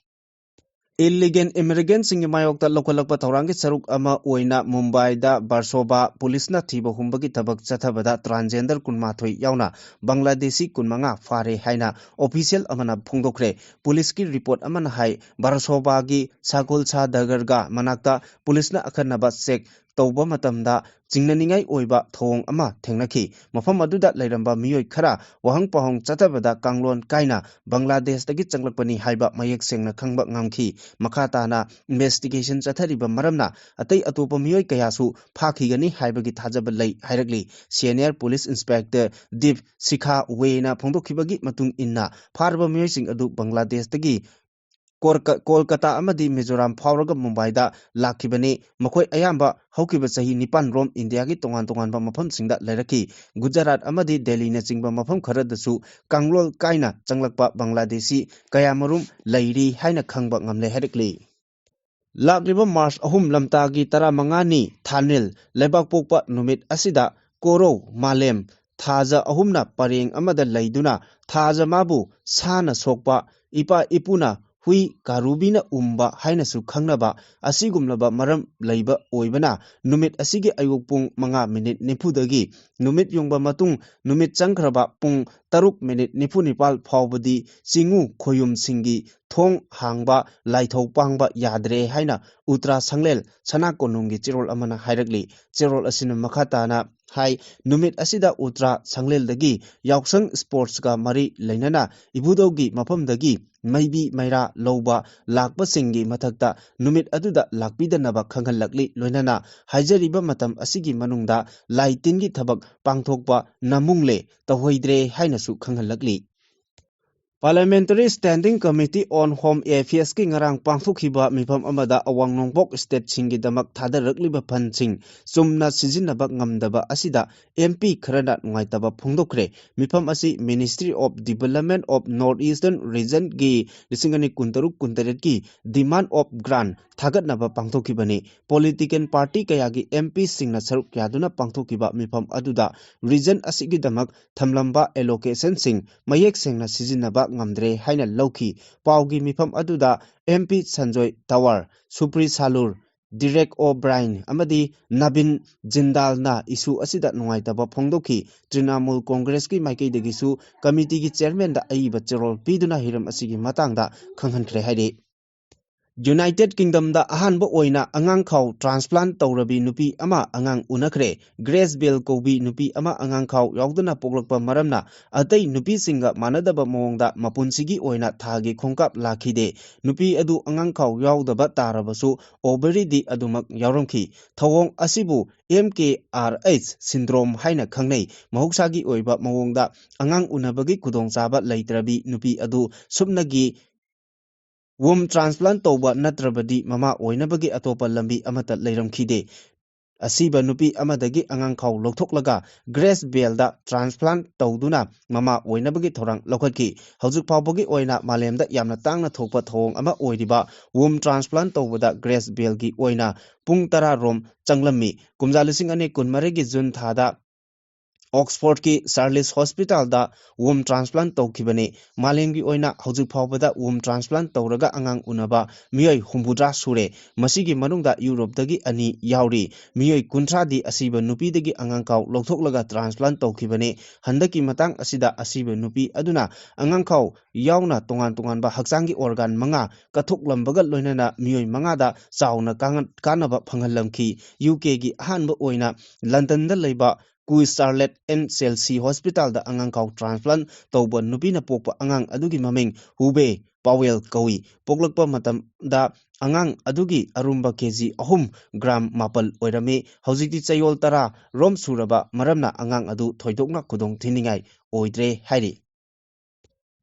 ꯏꯜꯂꯤꯒꯦꯜ ꯏꯃꯤꯒ꯭ꯔꯦꯟꯠꯁꯤꯡꯒꯤ ꯃꯥꯌꯣꯛꯇ ꯂꯧꯈꯠꯂꯛꯄ ꯊꯧꯔꯥꯡꯒꯤ ꯁꯔꯨꯛ ꯑꯃ ꯑꯣꯏꯅ ꯃꯨꯝꯕꯥꯏꯗ ꯕꯥꯔꯁꯣꯕꯥ ꯄꯨꯂꯤꯁꯅ ꯊꯤꯕ ꯍꯨꯝꯕꯒꯤ ꯊꯕꯛ ꯆꯠꯊꯕꯗ ꯇ꯭ꯔꯥꯟꯁꯖꯦꯟꯗꯔ ꯀꯨꯟꯃꯥꯊꯣꯏ ꯌꯥꯎꯅ ꯕꯪꯒ꯭ꯂꯥꯗꯦꯁꯤ ꯀꯨꯟꯃꯉꯥ ꯐꯥꯔꯦ ꯍꯥꯏꯅ ꯑꯣꯐꯤꯁꯤꯌꯦꯜ ꯑꯃꯅ ꯐꯣꯡꯗꯣꯛꯈ꯭ꯔꯦ꯫ ꯄꯨꯂꯤꯁꯀꯤ ꯔꯤꯄꯣꯔꯠ ꯑꯃꯅ ꯍꯥꯏ, ꯕꯥꯔꯁꯣꯕꯥꯒꯤ ꯁꯥꯒꯣꯜꯁꯥ ꯗꯒꯔꯒ ꯃꯅꯥꯛꯇ ꯄꯨꯂꯤꯁꯅ ꯑꯈꯟꯅꯕ ꯆꯦꯛ ꯇꯧꯕ ꯃꯇꯝꯗ ꯆꯤꯡꯅꯅꯤꯡꯉꯥꯏ ꯑꯣꯏꯕ ꯊꯧꯑꯣꯡ ꯑꯃ ꯊꯦꯡꯅꯈꯤ꯫ ꯃꯐꯝ ꯑꯗꯨꯗ ꯂꯩꯔꯝꯕ ꯃꯤꯑꯣꯏ ꯈꯔ ꯋꯥꯍꯪ ꯄꯥꯎꯍꯪ ꯆꯠꯊꯕꯗ ꯀꯥꯡꯂꯣꯟ ꯀꯥꯏꯅ ꯕꯪꯒ꯭ꯂꯥꯗꯦꯁꯇꯒꯤ ꯆꯪꯂꯛꯄꯅꯤ ꯍꯥꯏꯕ ꯃꯌꯦꯛ ꯁꯦꯡꯅ ꯈꯪꯕ ꯉꯝꯈꯤ꯫ ꯃꯈꯥ ꯇꯥꯅ ꯏꯟꯚꯦꯁꯇꯤꯒꯦꯁꯟ ꯆꯠꯊꯔꯤꯕ ꯃꯔꯝꯅ ꯑꯇꯩ ꯑꯇꯣꯞꯄ ꯃꯤꯑꯣꯏ ꯀꯌꯥꯁꯨ ꯐꯥꯈꯤꯒꯅꯤ ꯍꯥꯏꯕꯒꯤ ꯊꯥꯖꯕ ꯂꯩ ꯍꯥꯏꯔꯛꯂꯤ꯫ ꯁꯦꯅꯤꯌꯔ ꯄꯨꯂꯤꯁ ꯏꯟꯁꯄꯦꯛꯇꯔ ꯗꯤꯞ ꯁꯤꯈꯥ ꯋꯦꯅ ꯐꯣꯡꯗꯣꯛꯈꯤꯕꯒꯤ ꯃꯇꯨꯡ ꯏꯟꯅ, ꯐꯥꯔꯕ ꯃꯤꯑꯣꯏꯁꯤꯡ ꯑꯗꯨ ꯕꯪꯒ꯭ꯂꯥꯗꯦꯁꯇꯒꯤ ꯀꯣꯔꯀ-, ꯀꯣꯜꯀꯇꯥ ꯑꯃꯗꯤ ꯃꯤꯖꯣꯔꯥꯝ ꯐꯥꯎꯔꯒ ꯃꯨꯝꯕꯥꯏꯗ ꯂꯥꯛꯈꯤꯕꯅꯤ꯫ ꯃꯈꯣꯏ ꯑꯌꯥꯝꯕ ꯍꯧꯈꯤꯕ ꯆꯍꯤ ꯅꯤꯄꯥꯟ ꯔꯣꯝ ꯏꯟꯗꯤꯌꯥꯒꯤ ꯇꯣꯉꯥꯟ ꯇꯣꯉꯥꯟꯕ ꯃꯐꯝꯁꯤꯡꯗ ꯂꯩꯔꯛꯈꯤ꯫ ꯒꯨꯖꯔꯥꯠ ꯑꯃꯗꯤ ꯗꯦꯜꯂꯤꯅꯆꯤꯡꯕ ꯃꯐꯝ ꯈꯔꯗꯁꯨ ꯀꯥꯡꯂꯣꯟ ꯀꯥꯏꯅ ꯆꯪꯂꯛꯄ ꯕꯪꯒ꯭ꯂꯥꯗꯦꯁꯤ ꯀꯌꯥꯃꯔꯨꯝ ꯂꯩꯔꯤ ꯍꯥꯏꯅ ꯈꯪꯕ ꯉꯝꯂꯦ ꯍꯥꯏꯔꯛꯂꯤ꯫ ꯂꯥꯛꯂꯤꯕ ꯃꯥꯔꯆ ꯑꯍꯨꯝ ꯂꯝꯇꯥꯒꯤ ꯇꯔꯥꯃꯉꯥꯅꯤ ꯊꯥꯅꯤꯜ ꯂꯩꯕꯥꯛꯄꯣꯛꯄ ꯅꯨꯃꯤꯠ ꯑꯁꯤꯗ ꯀꯣꯔꯧ ꯃꯥꯂꯦꯝ ꯊꯥꯖ ꯑꯍꯨꯝꯅ ꯄꯔꯦꯡ ꯑꯃꯗ ꯂꯩꯗꯨꯅ ꯊꯥꯖ ꯃꯥꯕꯨ ꯁꯥꯅ ꯁꯣꯛꯄ, ꯏꯄꯥ ꯏꯄꯨꯅ ꯍꯨꯏ ꯀꯥꯔꯨꯕꯤꯅ ꯎꯝꯕ ꯍꯥꯏꯅꯁꯨ ꯈꯪꯅꯕ ꯑꯁꯤꯒꯨꯝꯂꯕ ꯃꯔꯝ ꯂꯩꯕ ꯑꯣꯏꯕꯅ ꯅꯨꯃꯤꯠ ꯑꯁꯤꯒꯤ ꯑꯌꯨꯛ ꯄꯨꯡ ꯃꯉꯥ ꯃꯤꯅꯤꯠ ꯅꯤꯐꯨꯗꯒꯤ ꯅꯨꯃꯤꯠ ꯌꯨꯡꯕ ꯃꯇꯨꯡ ꯅꯨꯃꯤꯠ ꯆꯪꯈ꯭ꯔꯕ ꯄꯨꯡ ꯇꯔꯨꯛ ꯃꯤꯅꯤꯠ ꯅꯤꯐꯨ ꯅꯤꯄꯥꯜ ꯐꯥꯎꯕꯗꯤ ꯆꯤꯡꯉꯨ ꯈꯣꯌꯨꯝꯁꯤꯡꯒꯤ ꯊꯣꯡ ꯍꯥꯡꯕ, ꯂꯥꯏꯊꯧ ꯄꯥꯡꯕ ꯌꯥꯗ꯭ꯔꯦ ꯍꯥꯏꯅ ꯎꯇ꯭ꯔꯥ ꯁꯪꯂꯦꯜ ꯁꯅꯥ ꯀꯣꯅꯨꯡꯒꯤ ꯆꯦꯔꯣꯜ ꯑꯃꯅ ꯍꯥꯏꯔꯛꯂꯤ꯫ ꯆꯦꯔꯣꯜ ꯑꯁꯤꯅ ꯃꯈꯥ ꯇꯥꯅ ꯍꯥꯏ, ꯅꯨꯃꯤꯠ ꯑꯁꯤꯗ ꯎꯇ꯭ꯔꯥ ꯁꯪꯂꯦꯜꯗꯒꯤ ꯌꯥꯎꯁꯪ ꯁ꯭ꯄꯣꯔꯠꯁꯀ ꯃꯔꯤ ꯂꯩꯅꯅ ꯏꯕꯨꯙꯧꯒꯤ ꯃꯐꯝꯗꯒꯤ ꯃꯩꯕꯤ ꯃꯩꯔꯥ ꯂꯧꯕ ꯂꯥꯛꯄꯁꯤꯡꯒꯤ ꯃꯊꯛꯇ ꯅꯨꯃꯤꯠ ꯑꯗꯨꯗ ꯂꯥꯛꯄꯤꯗꯅꯕ ꯈꯪꯍꯜꯂꯛꯂꯤ꯫ ꯂꯣꯏꯅꯅ ꯍꯥꯏꯖꯔꯤꯕ ꯃꯇꯝ ꯑꯁꯤꯒꯤ ꯃꯅꯨꯡꯗ ꯂꯥꯏ ꯇꯤꯟꯒꯤ ꯊꯕꯛ ꯄꯥꯡꯊꯣꯛꯄ ꯅꯃꯨꯡꯂꯦ ꯇꯧꯍꯣꯏꯗ꯭ꯔꯦ ꯍꯥꯏꯅꯁꯨ ꯈꯪꯍꯜꯂꯛꯂꯤ꯫ Parliamentary Standing Committee on Home Affairsꯀꯤ ꯉꯔꯥꯡ ꯄꯥꯡꯊꯣꯛꯈꯤꯕ ꯃꯤꯐꯝ ꯑꯃꯗ ꯑꯋꯥꯡ ꯅꯣꯡꯄꯣꯛ stateꯁꯤꯡꯒꯤꯗꯃꯛ ꯊꯥꯗꯔꯛꯂꯤꯕ fundꯁꯤꯡ ꯆꯨꯝꯅ ꯁꯤꯖꯤꯟꯅꯕ ꯉꯝꯗꯕ ꯑꯁꯤꯗ M P ꯈꯔꯅ ꯅꯨꯡꯉꯥꯏꯇꯕ ꯐꯣꯡꯗꯣꯛꯈ꯭ꯔꯦ꯫ ꯃꯤꯐꯝ ꯑꯁꯤ Ministry of Development of North Eastern Regionꯒꯤ ꯂꯤꯁꯤꯡ ꯑꯅꯤ ꯀꯨꯟꯇꯔꯨꯛ ꯀꯨꯟꯇꯔꯦꯠꯀꯤ Demand of Grant ꯊꯥꯒꯠꯅꯕ ꯄꯥꯡꯊꯣꯛꯈꯤꯕꯅꯤ꯫ Political party ꯀꯌꯥꯒꯤ M Pꯁꯤꯡꯅ ꯁꯔꯨꯛ ꯌꯥꯗꯨꯅ ꯄꯥꯡꯊꯣꯛꯈꯤꯕ ꯃꯤꯐꯝ ꯑꯗꯨꯗ region ꯑꯁꯤꯒꯤꯗꯃꯛ ꯊꯝꯂꯝꯕ allocationꯁꯤꯡ ꯃꯌꯦꯛ ꯁꯦꯡꯅ ꯁꯤꯖꯤꯟꯅꯕ ꯉꯝꯗ꯭ꯔꯦ ꯍꯥꯏꯅ ꯂꯧꯈꯤ꯫ ꯄꯥꯎꯒꯤ ꯃꯤꯐꯝ ꯑꯗꯨꯗ M P Sanjoy tower, ꯁꯨꯄ꯭ꯔꯤ ꯁꯥꯂꯨꯔ, Dirac ꯑꯣ ꯕ꯭ꯔꯥꯏꯟ ꯑꯃꯗꯤ ꯅꯕꯤꯟ ꯖꯤꯟꯗꯥꯜꯅ issue ꯑꯁꯤꯗ ꯅꯨꯡꯉꯥꯏꯇꯕ ꯐꯣꯡꯗꯣꯛꯈꯤ꯫ ꯇ꯭ꯔꯤꯅꯥꯃꯨꯜ ꯀꯣꯡꯒ꯭ꯔꯦꯁꯀꯤ ꯃꯥꯏꯀꯩꯗꯒꯤꯁꯨ committeeꯒꯤ chairmanꯗ ꯑꯏꯕ ꯆꯦꯔꯣꯜ ꯄꯤꯗꯨꯅ ꯍꯤꯔꯝ ꯑꯁꯤꯒꯤ ꯃꯇꯥꯡꯗ ꯈꯪꯍꯟꯈ꯭ꯔꯦ ꯍꯥꯏꯔꯤ꯫ United Kingdomꯗ ꯑꯍꯥꯟꯕ ꯑꯣꯏꯅ ꯑꯉꯥꯡꯈꯥꯎ transplant ꯇꯧꯔꯕꯤ ꯅꯨꯄꯤ ꯑꯃ ꯑꯉꯥꯡ ꯎꯅꯈ꯭ꯔꯦ꯫ ꯒ꯭ꯔꯦꯁ ꯕꯦꯜ ꯀꯧꯕꯤ ꯅꯨꯄꯤ ꯑꯃ ꯑꯉꯥꯡꯈꯥꯎ ꯌꯥꯎꯗꯅ ꯄꯣꯛꯂꯛꯄ ꯃꯔꯝꯅ ꯑꯇꯩ ꯅꯨꯄꯤꯁꯤꯡꯒ ꯃꯥꯟꯅꯗꯕ ꯃꯑꯣꯡꯗ ꯃꯄꯨꯟꯁꯤꯒꯤ ꯑꯣꯏꯅ ꯊꯥꯒꯤ ꯈꯣꯡꯀꯥꯞ ꯂꯥꯛꯈꯤꯗꯦ꯫ ꯅꯨꯄꯤ ꯑꯗꯨ ꯑꯉꯥꯡꯈꯥꯎ ꯌꯥꯎꯗꯕ ꯇꯥꯔꯕꯁꯨ ovaryꯗꯤ ꯑꯗꯨꯃꯛ ꯌꯥꯎꯔꯝꯈꯤ꯫ ꯊꯧꯑꯣꯡ ꯑꯁꯤꯕꯨ M K R H syndrome ꯍꯥꯏꯅ ꯈꯪꯅꯩ꯫ ꯃꯍꯧꯁꯥꯒꯤ ꯑꯣꯏꯕ ꯃꯑꯣꯡꯗ ꯑꯉꯥꯡ ꯎꯅꯕꯒꯤ ꯈꯨꯗꯣꯡꯆꯥꯕ ꯂꯩꯇ꯭ꯔꯕꯤ ꯅꯨꯄꯤ ꯑꯗꯨ ꯁꯨꯞꯅꯒꯤ womb transplant ꯇꯧꯕ ꯅꯠꯇ꯭ꯔꯕꯗꯤ ꯃꯃꯥ ꯑꯣꯏꯅꯕꯒꯤ ꯑꯇꯣꯞꯄ ꯂꯝꯕꯤ ꯑꯃꯠꯇ ꯂꯩꯔꯝꯈꯤꯗꯦ꯫ ꯑꯁꯤꯕ ꯅꯨꯄꯤ ꯑꯃꯗꯒꯤ ꯑꯉꯥꯡꯈꯥꯎ ꯂꯧꯊꯣꯛꯂꯒ Gracevelleꯗ transplant ꯇꯧꯗꯨꯅ ꯃꯃꯥ ꯑꯣꯏꯅꯕꯒꯤ ꯊꯧꯔꯥꯡ ꯂꯧꯈꯠꯈꯤ꯫ ꯍꯧꯖꯤꯛ ꯐꯥꯎꯕꯒꯤ ꯑꯣꯏꯅ ꯃꯥꯂꯦꯝꯗ ꯌꯥꯝꯅ ꯇꯥꯡꯅ ꯊꯣꯛꯄ ꯊꯧꯑꯣꯡ ꯑꯃ ꯑꯣꯏꯔꯤꯕ womb transplant ꯇꯧꯕꯗ Gracevelleꯒꯤ ꯑꯣꯏꯅ ꯄꯨꯡ ꯇꯔꯥ ꯔꯣꯝ ꯆꯪꯂꯝꯃꯤ꯫ ꯀꯨꯝꯖꯥ ꯂꯤꯁꯤꯡ ꯑꯅꯤ ꯀꯨꯟꯃꯔꯤꯒꯤ ꯖꯨꯟ ꯊꯥꯗ Oxfordꯀꯤ Charles Hospitalꯗ womb transplant ꯇꯧꯈꯤꯕꯅꯤ꯫ ꯃꯥꯂꯦꯝꯒꯤ ꯑꯣꯏꯅ ꯍꯧꯖꯤꯛ ꯐꯥꯎꯕꯗ womb transplant ꯇꯧꯔꯒ ꯑꯉꯥꯡ ꯎꯅꯕ ꯃꯤꯑꯣꯏ ꯍꯨꯝꯐꯨꯇꯔꯥ ꯁꯨꯔꯦ꯫ ꯃꯁꯤꯒꯤ ꯃꯅꯨꯡꯗ ꯌꯨꯔꯣꯞꯇꯒꯤ ꯑꯅꯤ ꯌꯥꯎꯔꯤ꯫ ꯃꯤꯑꯣꯏ ꯀꯨꯟꯊ꯭ꯔꯥꯗꯤ ꯑꯁꯤꯕ ꯅꯨꯄꯤꯗꯒꯤ ꯑꯉꯥꯡꯈꯥꯎ ꯂꯧꯊꯣꯛꯂꯒ transplant ꯇꯧꯈꯤꯕꯅꯤ꯫ ꯍꯟꯗꯛꯀꯤ ꯃꯇꯥꯡ ꯑꯁꯤꯗ ꯑꯁꯤꯕ ꯅꯨꯄꯤ ꯑꯗꯨꯅ ꯑꯉꯥꯡꯈꯥꯎ ꯌꯥꯎꯅ ꯇꯣꯉꯥꯟ ꯇꯣꯉꯥꯟꯕ ꯍꯛꯆꯥꯡꯒꯤ organ ꯃꯉꯥ ꯀꯠꯊꯣꯛꯂꯝꯕꯒ ꯂꯣꯏꯅꯅ ꯃꯤꯑꯣꯏ ꯃꯉꯥꯗ ꯆꯥꯎꯅ ꯀꯥꯡ-, ꯀꯥꯟꯅꯕ ꯐꯪꯍꯜꯂꯝꯈꯤ꯫ UKꯒꯤ ꯑꯍꯥꯟꯕ ꯑꯣꯏꯅ ꯂꯟꯗꯟꯗ ꯂꯩꯕ Queen Charlotte and Chelsea Hospitalꯗ ꯑꯉꯥꯡꯈꯥꯎ transplant ꯇꯧꯕ ꯅꯨꯄꯤꯅ ꯄꯣꯛꯄ ꯑꯉꯥꯡ ꯑꯗꯨꯒꯤ ꯃꯃꯤꯡ ꯍꯨꯕꯦ ꯄꯥꯋꯦꯜ ꯀꯧꯏ꯫ ꯄꯣꯛꯂꯛꯄ ꯃꯇꯝꯗ ꯑꯉꯥꯡ ꯑꯗꯨꯒꯤ ꯑꯔꯨꯝꯕ ꯀꯦ ꯖꯤ ꯑꯍꯨꯝ ꯒ꯭ꯔꯥꯝ ꯃꯥꯄꯜ ꯑꯣꯏꯔꯝꯃꯤ꯫ ꯍꯧꯖꯤꯛꯇꯤ ꯆꯌꯣꯜ ꯇꯔꯥ ꯔꯣꯝ ꯁꯨꯔꯕ ꯃꯔꯝꯅ ꯑꯉꯥꯡ ꯑꯗꯨ ꯊꯣꯏꯗꯣꯛꯅ ꯈꯨꯗꯣꯡ ꯊꯤꯅꯤꯡꯉꯥꯏ ꯑꯣꯏꯗ꯭ꯔꯦ ꯍꯥꯏꯔꯤ꯫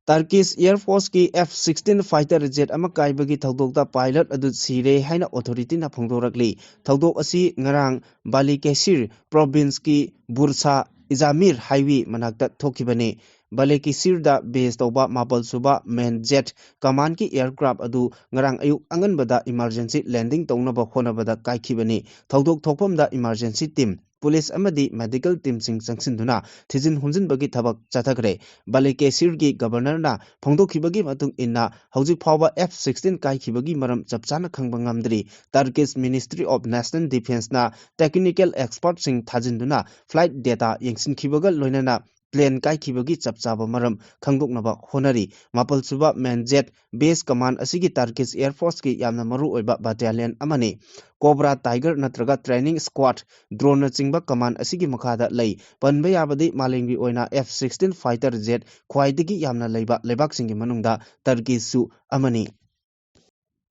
Turkish Air Forceꯀꯤ F sixteen fighter jet ꯑꯃ ꯀꯥꯏꯕꯒꯤ ꯊꯧꯗꯣꯛꯇ pilot ꯑꯗꯨ ꯁꯤꯔꯦ ꯍꯥꯏꯅ authorityꯅ ꯐꯣꯡꯗꯣꯔꯛꯂꯤ꯫ ꯊꯧꯗꯣꯛ ꯑꯁꯤ ꯉꯔꯥꯡ Balıkesir provinceꯀꯤ Bursa Izmir highway ꯃꯅꯥꯛꯇ ꯊꯣꯛꯈꯤꯕꯅꯤ꯫ Balıkesirꯗ base ꯇꯧꯕ ꯃꯥꯄꯜ ꯁꯨꯕ MAN Jet Commandꯀꯤ aircraft ꯑꯗꯨ ꯉꯔꯥꯡ ꯑꯌꯨꯛ ꯑꯉꯟꯕꯗ emergency landing ꯇꯧꯅꯕ ꯍꯣꯠꯅꯕꯗ ꯀꯥꯏꯈꯤꯕꯅꯤ꯫ ꯊꯧꯗꯣꯛ ꯊꯣꯛꯐꯝꯗ emergency team, police ꯑꯃꯗꯤ medical teamꯁꯤꯡ ꯆꯪꯁꯤꯟꯗꯨꯅ ꯊꯤꯖꯤꯟ ꯍꯨꯝꯖꯤꯟꯕꯒꯤ ꯊꯕꯛ ꯆꯠꯊꯈ꯭ꯔꯦ꯫ Balıkesirꯒꯤ governorꯅ ꯐꯣꯡꯗꯣꯛꯈꯤꯕꯒꯤ ꯃꯇꯨꯡ ꯏꯟꯅ, ꯍꯧꯖꯤꯛ ꯐꯥꯎꯕ F sixteen ꯀꯥꯏꯈꯤꯕꯒꯤ ꯃꯔꯝ ꯆꯞ ꯆꯥꯅ ꯈꯪꯕ ꯉꯝꯗ꯭ꯔꯤ꯫ Turkish Ministry of National Defenceꯅ technical expertꯁꯤꯡ ꯊꯥꯖꯤꯟꯗꯨꯅ flight data ꯌꯦꯡꯁꯤꯟꯈꯤꯕꯒ ꯂꯣꯏꯅꯅ plane ꯀꯥꯏꯈꯤꯕꯒꯤ ꯆꯞ ꯆꯥꯕ ꯃꯔꯝ ꯈꯪꯗꯣꯛꯅꯕ ꯍꯣꯠꯅꯔꯤ꯫ ꯃꯥꯄꯜ ꯁꯨꯕ MAN Jet Base Command ꯑꯁꯤꯒꯤ Turkish Air Forceꯀꯤ ꯌꯥꯝꯅ ꯃꯔꯨꯑꯣꯏꯕ battalion ꯑꯃꯅꯤ꯫ Cobra Tiger ꯅꯠꯇ꯭ꯔꯒ training squad, droneꯅꯆꯤꯡꯕ command ꯑꯁꯤꯒꯤ ꯃꯈꯥꯗ ꯂꯩ꯫ ꯄꯟꯕ ꯌꯥꯕꯗꯤ ꯃꯥꯂꯦꯝꯒꯤ ꯑꯣꯏꯅ F sixteen fighter jet ꯈ꯭ꯋꯥꯏꯗꯒꯤ ꯌꯥꯝꯅ ꯂꯩꯕ ꯂꯩꯕꯥꯛꯁꯤꯡꯒꯤ ꯃꯅꯨꯡꯗ Turkeyꯁꯨ ꯑꯃꯅꯤ꯫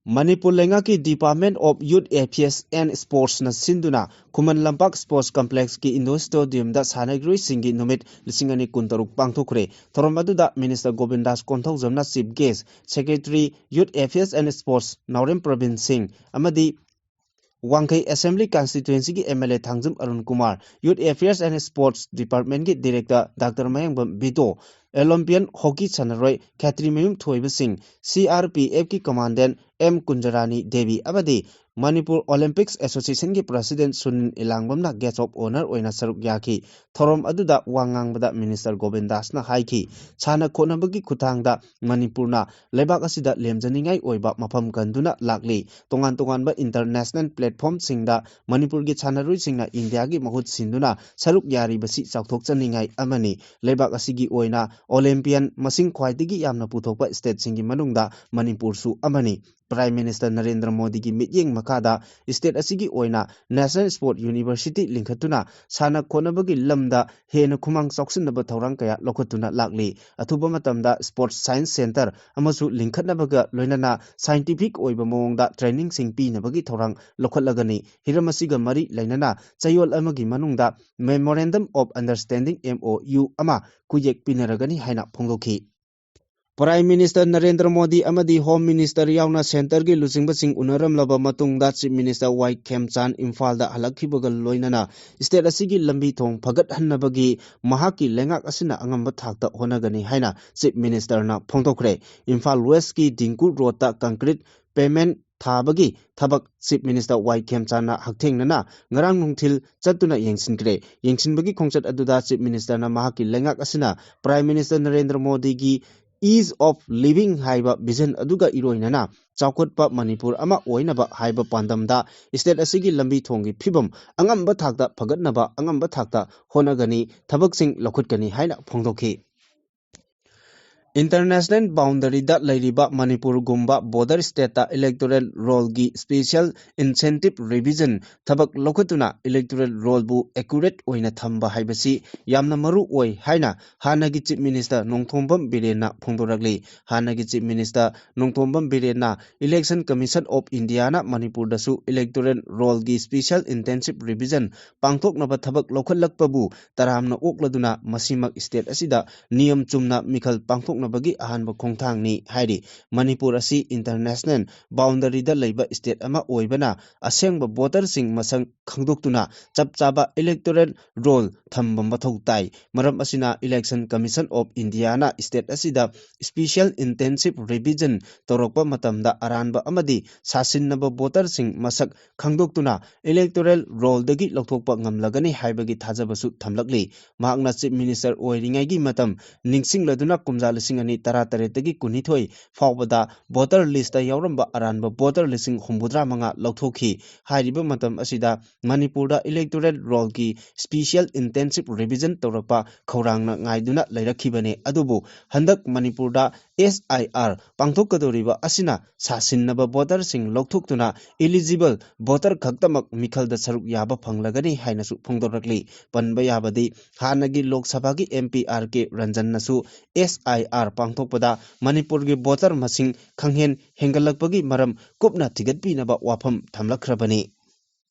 ꯃꯅꯤꯄꯨꯔ ꯂꯩꯉꯥꯛꯀꯤ Department of Youth Affairs and Sportsꯅ ꯁꯤꯟꯗꯨꯅ ꯈꯨꯃꯟ ꯂꯝꯄꯥꯛ Sports Complexꯀꯤ indoor stadiumꯗ ꯁꯥꯟꯅꯔꯣꯏꯁꯤꯡꯒꯤ ꯅꯨꯃꯤꯠ ꯂꯤꯁꯤꯡ ꯑꯅꯤ ꯀꯨꯟꯇꯔꯨꯛ ꯄꯥꯡꯊꯣꯛꯈ꯭ꯔꯦ꯫ ꯊꯧꯔꯝ ꯑꯗꯨꯗ Minister ꯒꯣꯕꯤꯟꯗꯥꯁ ꯀꯣꯟꯊꯧꯖꯝꯅ Chief Guest, Secretary Youth Affairs and Sports ꯅꯥꯎꯔꯦꯝ ꯄ꯭ꯔꯕꯤꯟ ꯁꯤꯡ ꯑꯃꯗꯤ ꯋꯥꯡꯈꯩ Assembly Constituencyꯒꯤ MLA Thangjam Arun Kumar, Youth Affairs and Sports Departmentꯀꯤ Director Doctor ꯃꯌꯥꯡꯕꯝ ꯕꯤꯇꯣ, Olympian hockey ꯁꯥꯟꯅꯔꯣꯏ ꯈꯦꯇ꯭ꯔꯤꯃꯌꯨꯝ ꯊꯣꯏꯕꯁꯤꯡ, CRPFꯀꯤ Commandant ꯑꯦꯝ ꯀꯨꯟꯖꯔꯥꯅꯤ ꯗꯦꯕꯤ ꯑꯃꯗꯤ Manipur Olympics Associationꯒꯤ President Sunil ꯏꯂꯥꯡꯕꯝꯅ Guest of Honour ꯑꯣꯏꯅ ꯁꯔꯨꯛ ꯌꯥꯈꯤ꯫ ꯊꯧꯔꯝ ꯑꯗꯨꯗ ꯋꯥ ꯉꯥꯡꯕꯗ Minister ꯒꯣꯕꯤꯟꯗꯥꯁꯅ ꯍꯥꯏꯈꯤ, ꯁꯥꯟꯅ ꯈꯣꯠꯅꯕꯒꯤ ꯈꯨꯠꯊꯥꯡꯗ ꯃꯅꯤꯄꯨꯔꯅ ꯂꯩꯕꯥꯛ ꯑꯁꯤꯗ ꯂꯦꯝꯖꯅꯤꯡꯉꯥꯏ ꯑꯣꯏꯕ ꯃꯐꯝ ꯀꯟꯗꯨꯅ ꯂꯥꯛꯂꯤ꯫ ꯇꯣꯉꯥꯟ ꯇꯣꯉꯥꯟꯕ international platformꯁꯤꯡꯗ ꯃꯅꯤꯄꯨꯔꯒꯤ ꯁꯥꯟꯅꯔꯣꯏꯁꯤꯡꯅ ꯏꯟꯗꯤꯌꯥꯒꯤ ꯃꯍꯨꯠ ꯁꯤꯟꯗꯨꯅ ꯁꯔꯨꯛ ꯌꯥꯔꯤꯕꯁꯤ ꯆꯥꯎꯊꯣꯛꯆꯅꯤꯡꯉꯥꯏ ꯑꯃꯅꯤ꯫ ꯂꯩꯕꯥꯛ ꯑꯁꯤꯒꯤ ꯑꯣꯏꯅ Olympian ꯃꯁꯤꯡ ꯈ꯭ꯋꯥꯏꯗꯒꯤ ꯌꯥꯝꯅ ꯄꯨꯊꯣꯛꯄ stateꯁꯤꯡꯒꯤ ꯃꯅꯨꯡꯗ ꯃꯅꯤꯄꯨꯔꯁꯨ ꯑꯃꯅꯤ꯫ Prime Minister ꯅꯔꯦꯟꯗ꯭ꯔ ꯃꯣꯗꯤꯒꯤ ꯃꯤꯠꯌꯦꯡ ꯃꯈꯥꯗ state ꯑꯁꯤꯒꯤ ꯑꯣꯏꯅ National Sport University ꯂꯤꯡꯈꯠꯇꯨꯅ ꯁꯥꯟꯅ ꯈꯣꯠꯅꯕꯒꯤ ꯂꯝꯗ ꯍꯦꯟꯅ ꯈꯨꯃꯥꯡ ꯆꯥꯎꯁꯤꯟꯅꯕ ꯊꯧꯔꯥꯡ ꯀꯌꯥ ꯂꯧꯈꯠꯇꯨꯅ ꯂꯥꯛꯂꯤ꯫ ꯑꯊꯨꯕ ꯃꯇꯝꯗ Sports Science Centre ꯑꯃꯁꯨ ꯂꯤꯡꯈꯠꯅꯕꯒ ꯂꯣꯏꯅꯅ scientific ꯑꯣꯏꯕ ꯃꯑꯣꯡꯗ trainingꯁꯤꯡ ꯄꯤꯅꯕꯒꯤ ꯊꯧꯔꯥꯡ ꯂꯧꯈꯠꯂꯒꯅꯤ꯫ ꯍꯤꯔꯝ ꯑꯁꯤꯒ ꯃꯔꯤ ꯂꯩꯅꯅ ꯆꯌꯣꯜ ꯑꯃꯒꯤ ꯃꯅꯨꯡꯗ Memorandum of Understanding, MOU, ꯑꯃ ꯈꯨꯌꯦꯛ ꯄꯤꯅꯔꯒꯅꯤ ꯍꯥꯏꯅ ꯐꯣꯡꯗꯣꯛꯈꯤ꯫ Prime Minister ꯅꯔꯦꯟꯗ꯭ꯔ ꯃꯣꯗꯤ ꯑꯃꯗꯤ Home Minister ꯌꯥꯎꯅ centreꯒꯤ ꯂꯨꯆꯤꯡꯕꯁꯤꯡ ꯎꯅꯔꯝꯂꯕ ꯃꯇꯨꯡꯗ Chief Minister ꯋꯥꯏ ꯈꯦꯝꯆꯥꯟ ꯏꯝꯐꯥꯜꯗ ꯍꯜꯂꯛꯈꯤꯕꯒ ꯂꯣꯏꯅꯅ state ꯑꯁꯤꯒꯤ ꯂꯝꯕꯤ ꯊꯣꯡ ꯐꯒꯠꯍꯟꯅꯕꯒꯤ ꯃꯍꯥꯛꯀꯤ ꯂꯩꯉꯥꯛ ꯑꯁꯤꯅ ꯑꯉꯝꯕ ꯊꯥꯛꯇ ꯍꯣꯠꯅꯒꯅꯤ ꯍꯥꯏꯅ Chief Ministerꯅ ꯐꯣꯡꯗꯣꯛꯈ꯭ꯔꯦ꯫ Imphal Westꯀꯤ Dingko roadꯇ concrete pavement ꯊꯥꯕꯒꯤ ꯊꯕꯛ Chief Minister ꯋꯥꯏ ꯈꯦꯝꯆꯥꯟꯅ ꯍꯛꯊꯦꯡꯅꯅ ꯉꯔꯥꯡ ꯅꯨꯡꯊꯤꯜ ꯆꯠꯇꯨꯅ ꯌꯦꯡꯁꯤꯟꯈ꯭ꯔꯦ꯫ ꯌꯦꯡꯁꯤꯟꯕꯒꯤ ꯈꯣꯡꯆꯠ ꯑꯗꯨꯗ Chief Ministerꯅ ꯃꯍꯥꯛꯀꯤ ꯂꯩꯉꯥꯛ ꯑꯁꯤꯅ Prime Minister ꯅꯔꯦꯟꯗ꯭ꯔ ꯃꯣꯗꯤꯒꯤ Ease of Living ꯍꯥꯏꯕ vision ꯑꯗꯨꯒ ꯏꯔꯣꯏꯅꯅ ꯆꯥꯎꯈꯠꯄ ꯃꯅꯤꯄꯨꯔ ꯑꯃ ꯑꯣꯏꯅꯕ ꯍꯥꯏꯕ ꯄꯥꯟꯗꯝꯗ state ꯑꯁꯤꯒꯤ ꯂꯝꯕꯤ ꯊꯣꯡꯒꯤ ꯐꯤꯕꯝ ꯑꯉꯝꯕ ꯊꯥꯛꯇ ꯐꯒꯠꯅꯕ ꯑꯉꯝꯕ ꯊꯥꯛꯇ ꯍꯣꯠꯅꯒꯅꯤ, ꯊꯕꯛꯁꯤꯡ ꯂꯧꯈꯠꯀꯅꯤ ꯍꯥꯏꯅ ꯐꯣꯡꯗꯣꯛꯈꯤ꯫ International boundaryꯗ ꯂꯩꯔꯤꯕ ꯃꯅꯤꯄꯨꯔꯒꯨꯝꯕ border stateꯇ electoral rollꯒꯤ special intensive revision ꯊꯕꯛ ꯂꯧꯈꯠꯇꯨꯅ electoral rollꯕꯨ accurate ꯑꯣꯏꯅ ꯊꯝꯕ ꯍꯥꯏꯕꯁꯤ ꯌꯥꯝꯅ ꯃꯔꯨ ꯑꯣꯏ ꯍꯥꯏꯅ ꯍꯥꯟꯅꯒꯤ Chief Minister ꯅꯣꯡꯊꯣꯝꯕꯝ ꯕꯤꯔꯦꯟꯅ ꯐꯣꯡꯗꯣꯔꯛꯂꯤ꯫ ꯍꯥꯟꯅꯒꯤ Chief Minister Nongthombam ꯕꯤꯔꯦꯟꯅ Election Commission of Indiaꯅ ꯃꯅꯤꯄꯨꯔꯗꯁꯨ electoral rollꯒꯤ special intensive revision ꯄꯥꯡꯊꯣꯛꯅꯕ ꯊꯕꯛ ꯂꯧꯈꯠꯂꯛꯄꯕꯨ ꯇꯔꯥꯝꯅ ꯑꯣꯛꯂꯗꯨꯅ ꯃꯁꯤꯃꯛ state ꯑꯁꯤꯗ ꯅꯤꯌꯝ ꯆꯨꯝꯅ ꯃꯤꯈꯜ ꯄꯥꯡꯊꯣꯛꯅꯕꯒꯤ ꯑꯍꯥꯟꯕ ꯈꯣꯡꯊꯥꯡꯅꯤ ꯍꯥꯏꯔꯤ꯫ ꯃꯅꯤꯄꯨꯔ ꯑꯁꯤ international boundaryꯗ ꯂꯩꯕ state ꯑꯃ ꯑꯣꯏꯕꯅ ꯑꯁꯦꯡꯕ voterꯁꯤꯡ ꯃꯁꯛ ꯈꯪꯗꯣꯛꯇꯨꯅ ꯆꯞ ꯆꯥꯕ electoral roll ꯊꯝꯕ ꯃꯊꯧ ꯇꯥꯏ꯫ ꯃꯔꯝ ꯑꯁꯤꯅ Election Commission of Indiaꯅ state ꯑꯁꯤꯗ special intensive revision ꯇꯧꯔꯛꯄ ꯃꯇꯝꯗ ꯑꯔꯥꯟꯕ ꯑꯃꯗꯤ ꯁꯥꯁꯤꯟꯅꯕ voterꯁꯤꯡ ꯃꯁꯛ ꯈꯪꯗꯣꯛꯇꯨꯅ electoral rollꯗꯒꯤ ꯂꯧꯊꯣꯛꯄ ꯉꯝꯂꯒꯅꯤ ꯍꯥꯏꯕꯒꯤ ꯊꯥꯖꯕꯁꯨ ꯊꯝꯂꯛꯂꯤ꯫ ꯃꯍꯥꯛꯅ Chief Minister ꯑꯣꯏꯔꯤꯉꯩꯒꯤ ꯃꯇꯝ ꯅꯤꯡꯁꯤꯡꯂꯗꯨꯅ ꯀꯨꯝꯖꯥ ꯂꯤꯁꯤꯡ ꯑꯅꯤ ꯇꯔꯥꯇꯔꯦꯠꯇꯒꯤ ꯀꯨꯟꯅꯤꯊꯣꯏ ꯐꯥꯎꯕꯗ voter listꯇ ꯌꯥꯎꯔꯝꯕ ꯑꯔꯥꯟꯕ voter ꯂꯤꯁꯤꯡ ꯍꯨꯝꯐꯨꯇꯔꯥ ꯃꯉꯥ ꯂꯧꯊꯣꯛꯈꯤ꯫ ꯍꯥꯏꯔꯤꯕ ꯃꯇꯝ ꯑꯁꯤꯗ ꯃꯅꯤꯄꯨꯔꯗ electoral rollꯒꯤ special intensive revision ꯇꯧꯔꯛꯄ ꯈꯧꯔꯥꯡꯅ ꯉꯥꯏꯗꯨꯅ ꯂꯩꯔꯛꯈꯤꯕꯅꯤ꯫ ꯑꯗꯨꯕꯨ ꯍꯟꯗꯛ ꯃꯅꯤꯄꯨꯔꯗ SIR ꯄꯥꯡꯊꯣꯛꯀꯗꯧꯔꯤꯕ ꯑꯁꯤꯅ ꯁꯥꯁꯤꯟꯅꯕ voterꯁꯤꯡ ꯂꯧꯊꯣꯛꯇꯨꯅ eligible voter ꯈꯛꯇꯃꯛ ꯃꯤꯈꯜꯗ ꯁꯔꯨꯛ ꯌꯥꯕ ꯐꯪꯂꯒꯅꯤ ꯍꯥꯏꯅꯁꯨ ꯐꯣꯡꯗꯣꯔꯛꯂꯤ꯫ ꯄꯟꯕ ꯌꯥꯕꯗꯤ ꯍꯥꯟꯅꯒꯤ ꯂꯣꯛ ꯁꯚꯥꯒꯤ MP R K ꯔꯟꯖꯟꯅꯁꯨ SIR ꯄꯥꯡꯊꯣꯛꯄꯗ ꯃꯅꯤꯄꯨꯔꯒꯤ voter ꯃꯁꯤꯡ ꯈꯪꯍꯦꯟ ꯍꯦꯟꯒꯠꯂꯛꯄꯒꯤ ꯃꯔꯝ ꯀꯨꯞꯅ ꯊꯤꯒꯠꯄꯤꯅꯕ ꯋꯥꯐꯝ ꯊꯝꯂꯛꯈ꯭ꯔꯕꯅꯤ꯫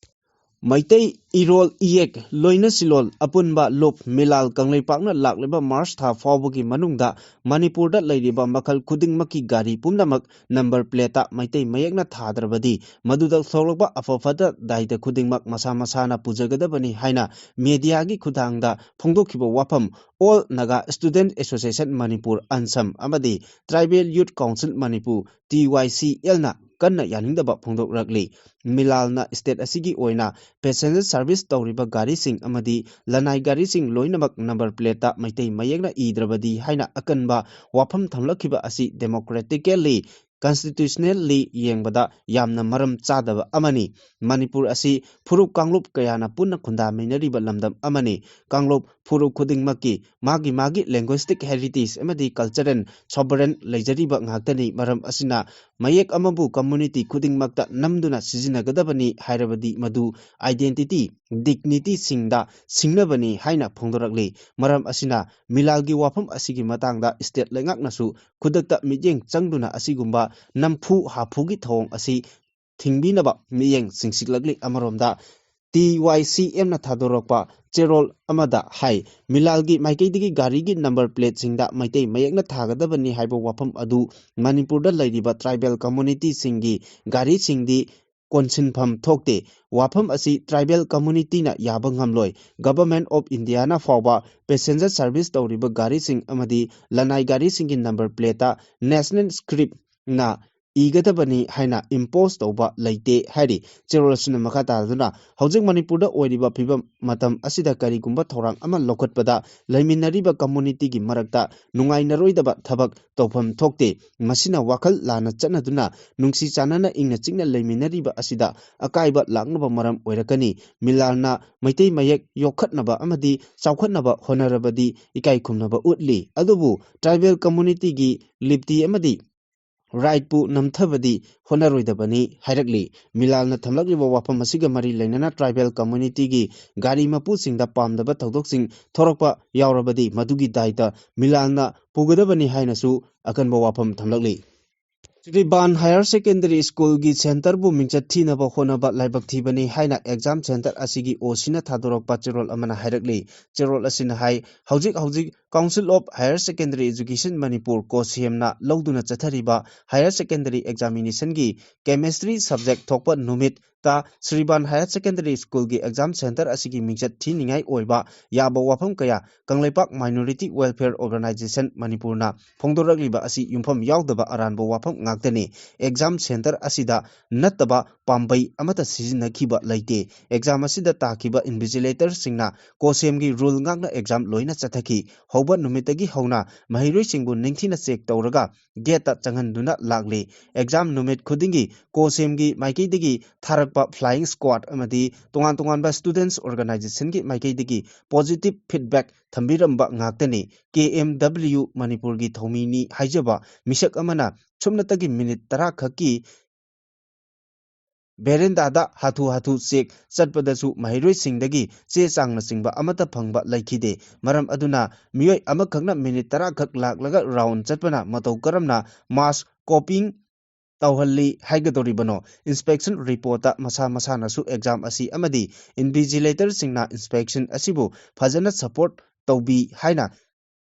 ꯃꯩꯇꯩ ꯏꯔꯣꯜ ꯏꯌꯦꯛ ꯂꯣꯏꯅ ꯁꯤꯂꯣꯜ ꯑꯄꯨꯟꯕ ꯂꯨꯞ ꯃꯤꯂꯥꯜ ꯀꯪꯂꯩꯄꯥꯛꯅ ꯂꯥꯛꯂꯤꯕ ꯃꯥꯔꯆ ꯊꯥ ꯐꯥꯎꯕꯒꯤ ꯃꯅꯨꯡꯗ ꯃꯅꯤꯄꯨꯔꯗ ꯂꯩꯔꯤꯕ ꯃꯈꯜ ꯈꯨꯗꯤꯡꯃꯛꯀꯤ ꯒꯥꯔꯤ ꯄꯨꯝꯅꯃꯛ number plateꯇ ꯃꯩꯇꯩ ꯃꯌꯦꯛꯅ ꯊꯥꯗ꯭ꯔꯕꯗꯤ ꯃꯗꯨꯗ ꯊꯣꯛꯂꯛꯄ ꯑꯐ ꯐꯠꯇ ꯗꯥꯏꯇ ꯈꯨꯗꯤꯡꯃꯛ ꯃꯁꯥ ꯃꯁꯥꯅ ꯄꯨꯖꯒꯗꯕꯅꯤ ꯍꯥꯏꯅ mediaꯒꯤ ꯈꯨꯠꯊꯥꯡꯗ ꯐꯣꯡꯗꯣꯛꯈꯤꯕ ꯋꯥꯐꯝ All Naga Student Association Manipur, ANSAM, ꯑꯃꯗꯤ Tribal Youth Council Manipur, TYCLꯅ ꯀꯟꯅ ꯌꯥꯅꯤꯡꯗꯕ ꯐꯣꯡꯗꯣꯛꯂꯛꯂꯤ꯫ ꯃꯤꯂꯥꯜꯅ state ꯑꯁꯤꯒꯤ ꯑꯣꯏꯅ passenger service ꯇꯧꯔꯤꯕ ꯒꯥꯔꯤꯁꯤꯡ ꯑꯃꯗꯤ ꯂꯅꯥꯏ ꯒꯥꯔꯤꯁꯤꯡ ꯂꯣꯏꯅꯃꯛ number plateꯇ ꯃꯩꯇꯩ ꯃꯌꯦꯛꯅ ꯏꯗ꯭ꯔꯕꯗꯤ ꯍꯥꯏꯅ ꯑꯀꯟꯕ ꯋꯥꯐꯝ ꯊꯝꯂꯛꯈꯤꯕ ꯑꯁꯤ democratically constitutionally ꯌꯦꯡꯕꯗ ꯌꯥꯝꯅ ꯃꯔꯝ ꯆꯥꯗꯕ ꯑꯃꯅꯤ꯫ ꯃꯅꯤꯄꯨꯔ ꯑꯁꯤ ꯐꯨꯔꯨꯞ ꯀꯥꯡꯂꯨꯞ ꯀꯌꯥꯅ ꯄꯨꯟꯅ ꯈꯨꯟꯗꯥꯃꯤꯟꯅꯔꯤꯕ ꯂꯝꯗꯝ ꯑꯃꯅꯤ꯫ ꯀꯥꯡꯂꯨꯞ ꯐꯨꯔꯨꯞ ꯈꯨꯗꯤꯡꯃꯛꯀꯤ ꯃꯥꯒꯤ ꯃꯥꯒꯤ linguistic heritage ꯑꯃꯗꯤ cultural sovereign ꯂꯩꯖꯔꯤꯕ ꯉꯥꯛꯇꯅꯤ꯫ ꯃꯔꯝ ꯑꯁꯤꯅ ꯃꯌꯦꯛ ꯑꯃꯕꯨ community ꯈꯨꯗꯤꯡꯃꯛꯇ ꯅꯝꯗꯨꯅ ꯁꯤꯖꯤꯟꯅꯒꯗꯕꯅꯤ ꯍꯥꯏꯔꯕꯗꯤ ꯃꯗꯨ identity, dignity ꯁꯤꯡꯗ ꯁꯤꯡꯅꯕꯅꯤ ꯍꯥꯏꯅ ꯐꯣꯡꯗꯣꯔꯛꯂꯤ꯫ ꯃꯔꯝ ꯑꯁꯤꯅ ꯃꯤꯂꯥꯜꯒꯤ ꯋꯥꯐꯝ ꯑꯁꯤꯒꯤ ꯃꯇꯥꯡꯗ state ꯂꯩꯉꯥꯛꯅꯁꯨ ꯈꯨꯗꯛꯇ ꯃꯤꯠꯌꯦꯡ ꯆꯪꯗꯨꯅ ꯑꯁꯤꯒꯨꯝꯕ ꯅꯝꯐꯨ ꯍꯥꯐꯨꯒꯤ ꯊꯧꯑꯣꯡ ꯑꯁꯤ ꯊꯤꯡꯕꯤꯅꯕ ꯃꯤꯠꯌꯦꯡ ꯆꯤꯡꯁꯤꯜꯂꯛꯂꯤ꯫ ꯑꯃꯔꯣꯝꯗ T Y C M ꯅ ꯊꯥꯗꯣꯔꯛꯄ ꯆꯦꯔꯣꯜ ꯑꯃꯗ ꯍꯥꯏ, ꯃꯤꯂꯥꯜꯒꯤ ꯃꯥꯏꯀꯩꯗꯒꯤ ꯒꯥꯔꯤꯒꯤ number plate ꯁꯤꯡꯗ ꯃꯩꯇꯩ ꯃꯌꯦꯛꯅ ꯊꯥꯒꯗꯕꯅꯤ ꯍꯥꯏꯕ ꯋꯥꯐꯝ ꯑꯗꯨ ꯃꯅꯤꯄꯨꯔꯗ ꯂꯩꯔꯤꯕ tribal community ꯁꯤꯡꯒꯤ ꯒꯥꯔꯤꯁꯤꯡꯗꯤ ꯀꯣꯟꯁꯤꯟꯐꯝ ꯊꯣꯛꯇꯦ꯫ ꯋꯥꯐꯝ ꯑꯁꯤ tribal community ꯅ ꯌꯥꯕ ꯉꯝꯂꯣꯏ꯫ Government of India ꯅ ꯐꯥꯎꯕ passenger service ꯇꯧꯔꯤꯕ ꯒꯥꯔꯤꯁꯤꯡ ꯑꯃꯗꯤ ꯂꯅꯥꯏ ꯒꯥꯔꯤꯁꯤꯡꯒꯤ number plate ꯇ national script ꯅ ꯏꯒꯗꯕꯅꯤ ꯍꯥꯏꯅ impose ꯇꯧꯕ ꯂꯩꯇꯦ ꯍꯥꯏꯔꯤ꯫ ꯆꯦꯔꯣꯜ ꯑꯁꯤꯅ ꯃꯈꯥ ꯇꯥꯗꯨꯅ, ꯍꯧꯖꯤꯛ ꯃꯅꯤꯄꯨꯔꯗ ꯑꯣꯏꯔꯤꯕ ꯐꯤꯕꯝ ꯃꯇꯝ ꯑꯁꯤꯗ ꯀꯔꯤꯒꯨꯝꯕ ꯊꯧꯔꯥꯡ ꯑꯃ ꯂꯧꯈꯠꯄꯗ ꯂꯩꯃꯤꯟꯅꯔꯤꯕ community ꯒꯤ ꯃꯔꯛꯇ ꯅꯨꯡꯉꯥꯏꯅꯔꯣꯏꯗꯕ ꯊꯕꯛ ꯇꯧꯐꯝ ꯊꯣꯛꯇꯦ꯫ ꯃꯁꯤꯅ ꯋꯥꯈꯜ ꯂꯥꯟꯅ ꯆꯠꯅꯗꯨꯅ ꯅꯨꯡꯁꯤ ꯆꯥꯟꯅꯅ ꯏꯪꯅ ꯆꯤꯛꯅ ꯂꯩꯃꯤꯟꯅꯔꯤꯕ ꯑꯁꯤꯗ ꯑꯀꯥꯏꯕ ꯂꯥꯛꯅꯕ ꯃꯔꯝ ꯑꯣꯏꯔꯛꯀꯅꯤ꯫ ꯃꯤꯂꯥꯜꯅ ꯃꯩꯇꯩ ꯃꯌꯦꯛ ꯌꯣꯛꯈꯠꯅꯕ ꯑꯃꯗꯤ ꯆꯥꯎꯈꯠꯅꯕ ꯍꯣꯠꯅꯔꯕꯗꯤ ꯏꯀꯥꯏ ꯈꯨꯝꯅꯕ ꯎꯠꯂꯤ, ꯑꯗꯨꯕꯨ tribal community ꯒꯤ ꯂꯤꯞꯇꯤ ꯑꯃꯗꯤ right ꯄꯨ ꯅꯝꯊꯕꯗꯤ ꯍꯣꯠꯅꯔꯣꯏꯗꯕꯅꯤ ꯍꯥꯏꯔꯛꯂꯤ꯫ ꯃꯤꯂꯥꯜꯅ ꯊꯝꯂꯛꯂꯤꯕ ꯋꯥꯐꯝ ꯑꯁꯤꯒ ꯃꯔꯤ ꯂꯩꯅꯅ tribal community ꯒꯤ ꯒꯥꯔꯤ ꯃꯄꯨꯁꯤꯡꯗ ꯄꯥꯝꯗꯕ ꯊꯧꯗꯣꯛꯁꯤꯡ ꯊꯣꯔꯛꯄ ꯌꯥꯎꯔꯕꯗꯤ ꯃꯗꯨꯒꯤ ꯗꯥꯏꯇ ꯃꯤꯂꯥꯜꯅ ꯄꯨꯒꯗꯕꯅꯤ ꯍꯥꯏꯅꯁꯨ ꯑꯀꯟꯕ ꯋꯥꯐꯝ ꯊꯝꯂꯛꯂꯤ꯫ ꯁ꯭ꯔꯤꯕꯥꯟ Higher Secondary School ꯒꯤ centre ꯕꯨ ꯃꯤꯡꯆꯠ ꯊꯤꯅꯕ ꯍꯣꯠꯅꯕ ꯂꯥꯏꯕꯛ ꯊꯤꯕꯅꯤ ꯍꯥꯏꯅ exam centre ꯑꯁꯤꯒꯤ O C ꯅ ꯊꯥꯗꯣꯔꯛꯄ ꯆꯦꯔꯣꯜ ꯑꯃꯅ ꯍꯥꯏꯔꯛꯂꯤ꯫ ꯆꯦꯔꯣꯜ ꯑꯁꯤꯅ ꯍꯥꯏ, ꯍꯧꯖꯤꯛ ꯍꯧꯖꯤꯛ Council of Higher Secondary Education Manipur, COHSEM ꯅ ꯂꯧꯗꯨꯅ ꯆꯠꯊꯔꯤꯕ higher secondary examination ꯒꯤ chemistry subject ꯊꯣꯛꯄ ꯅꯨꯃꯤꯠ ꯇ ꯁ꯭ꯔꯤꯕꯥꯟ Higher Secondary School ꯒꯤ exam center ꯑꯁꯤꯒꯤ ꯃꯤꯡꯆꯠ ꯊꯤꯅꯤꯡꯉꯥꯏ ꯑꯣꯏꯕ ꯌꯥꯕ ꯋꯥꯐꯝ ꯀꯌꯥ ꯀꯪꯂꯩꯄꯥꯛ Minority Welfare Organization ꯃꯅꯤꯄꯨꯔꯅ ꯐꯣꯡꯗꯣꯔꯛꯂꯤꯕ ꯑꯁꯤ ꯌꯨꯝꯐꯝ ꯌꯥꯎꯗꯕ ꯑꯔꯥꯟꯕ ꯋꯥꯐꯝ ꯉꯥꯛꯇꯅꯤ꯫ Exam center ꯑꯁꯤꯗ ꯅꯠꯇꯕ ꯄꯥꯝꯕꯩ ꯑꯃꯠꯇ ꯁꯤꯖꯤꯟꯅꯈꯤꯕ ꯂꯩꯇꯦ꯫ Exam ꯑꯁꯤꯗ ꯇꯥꯈꯤꯕ invigilator ꯁꯤꯡꯅ COHSEM ꯒꯤ rule ꯉꯥꯛꯅ exam ꯂꯣꯏꯅ ꯆꯠꯊꯈꯤ꯫ ꯍꯧꯕ ꯅꯨꯃꯤꯠꯇꯒꯤ ꯍꯧꯅ ꯃꯍꯩꯔꯣꯏꯁꯤꯡꯕꯨ ꯅꯤꯡꯊꯤꯅ check ꯇꯧꯔꯒ gate ꯇ ꯆꯪꯍꯟꯗꯨꯅ ꯂꯥꯛꯂꯤ꯫ Exam ꯅꯨꯃꯤꯠ ꯈꯨꯗꯤꯡꯒꯤ COHSEM ꯒꯤ ꯃꯥꯏꯀꯩꯗꯒꯤ ꯊꯥꯔꯛꯄ flying squad ꯑꯃꯗꯤ ꯇꯣꯉꯥꯟ ꯇꯣꯉꯥꯟꯕ students organization ꯒꯤ ꯃꯥꯏꯀꯩꯗꯒꯤ positive feedback ꯊꯝꯕꯤꯔꯝꯕ ꯉꯥꯛꯇꯅꯤ꯫ K M W ꯃꯅꯤꯄꯨꯔꯒꯤ ꯊꯧꯃꯤꯅꯤ ꯍꯥꯏꯖꯕ ꯃꯤꯁꯛ ꯑꯃꯅ ꯁꯨꯞꯅꯇꯒꯤ minute ꯇꯔꯥ ꯈꯛꯀꯤ veranda ꯗ ꯍꯥꯊꯨ ꯍꯥꯊꯨ check ꯆꯠꯄꯗꯁꯨ ꯃꯍꯩꯔꯣꯏꯁꯤꯡꯗꯒꯤ ꯆꯦ ꯆꯥꯡꯅꯆꯤꯡꯕ ꯑꯃꯠꯇ ꯐꯪꯕ ꯂꯩꯈꯤꯗꯦ꯫ ꯃꯔꯝ ꯑꯗꯨꯅ ꯃꯤꯑꯣꯏ ꯑꯃꯈꯛꯅ minute ꯇꯔꯥ ꯈꯛ ꯂꯥꯛꯂꯒ round ꯆꯠꯄꯅ ꯃꯇꯧ ꯀꯔꯝꯅ mass copying ꯇꯧꯍꯜꯂꯤ ꯍꯥꯏꯒꯗꯧꯔꯤꯕꯅꯣ? Inspection report ꯇ ꯃꯁꯥ ꯃꯁꯥꯅꯁꯨ exam ꯑꯁꯤ ꯑꯃꯗꯤ invigilator ꯁꯤꯡꯅ inspection ꯑꯁꯤꯕꯨ ꯐꯖꯅ support ꯇꯧꯕꯤ ꯍꯥꯏꯅ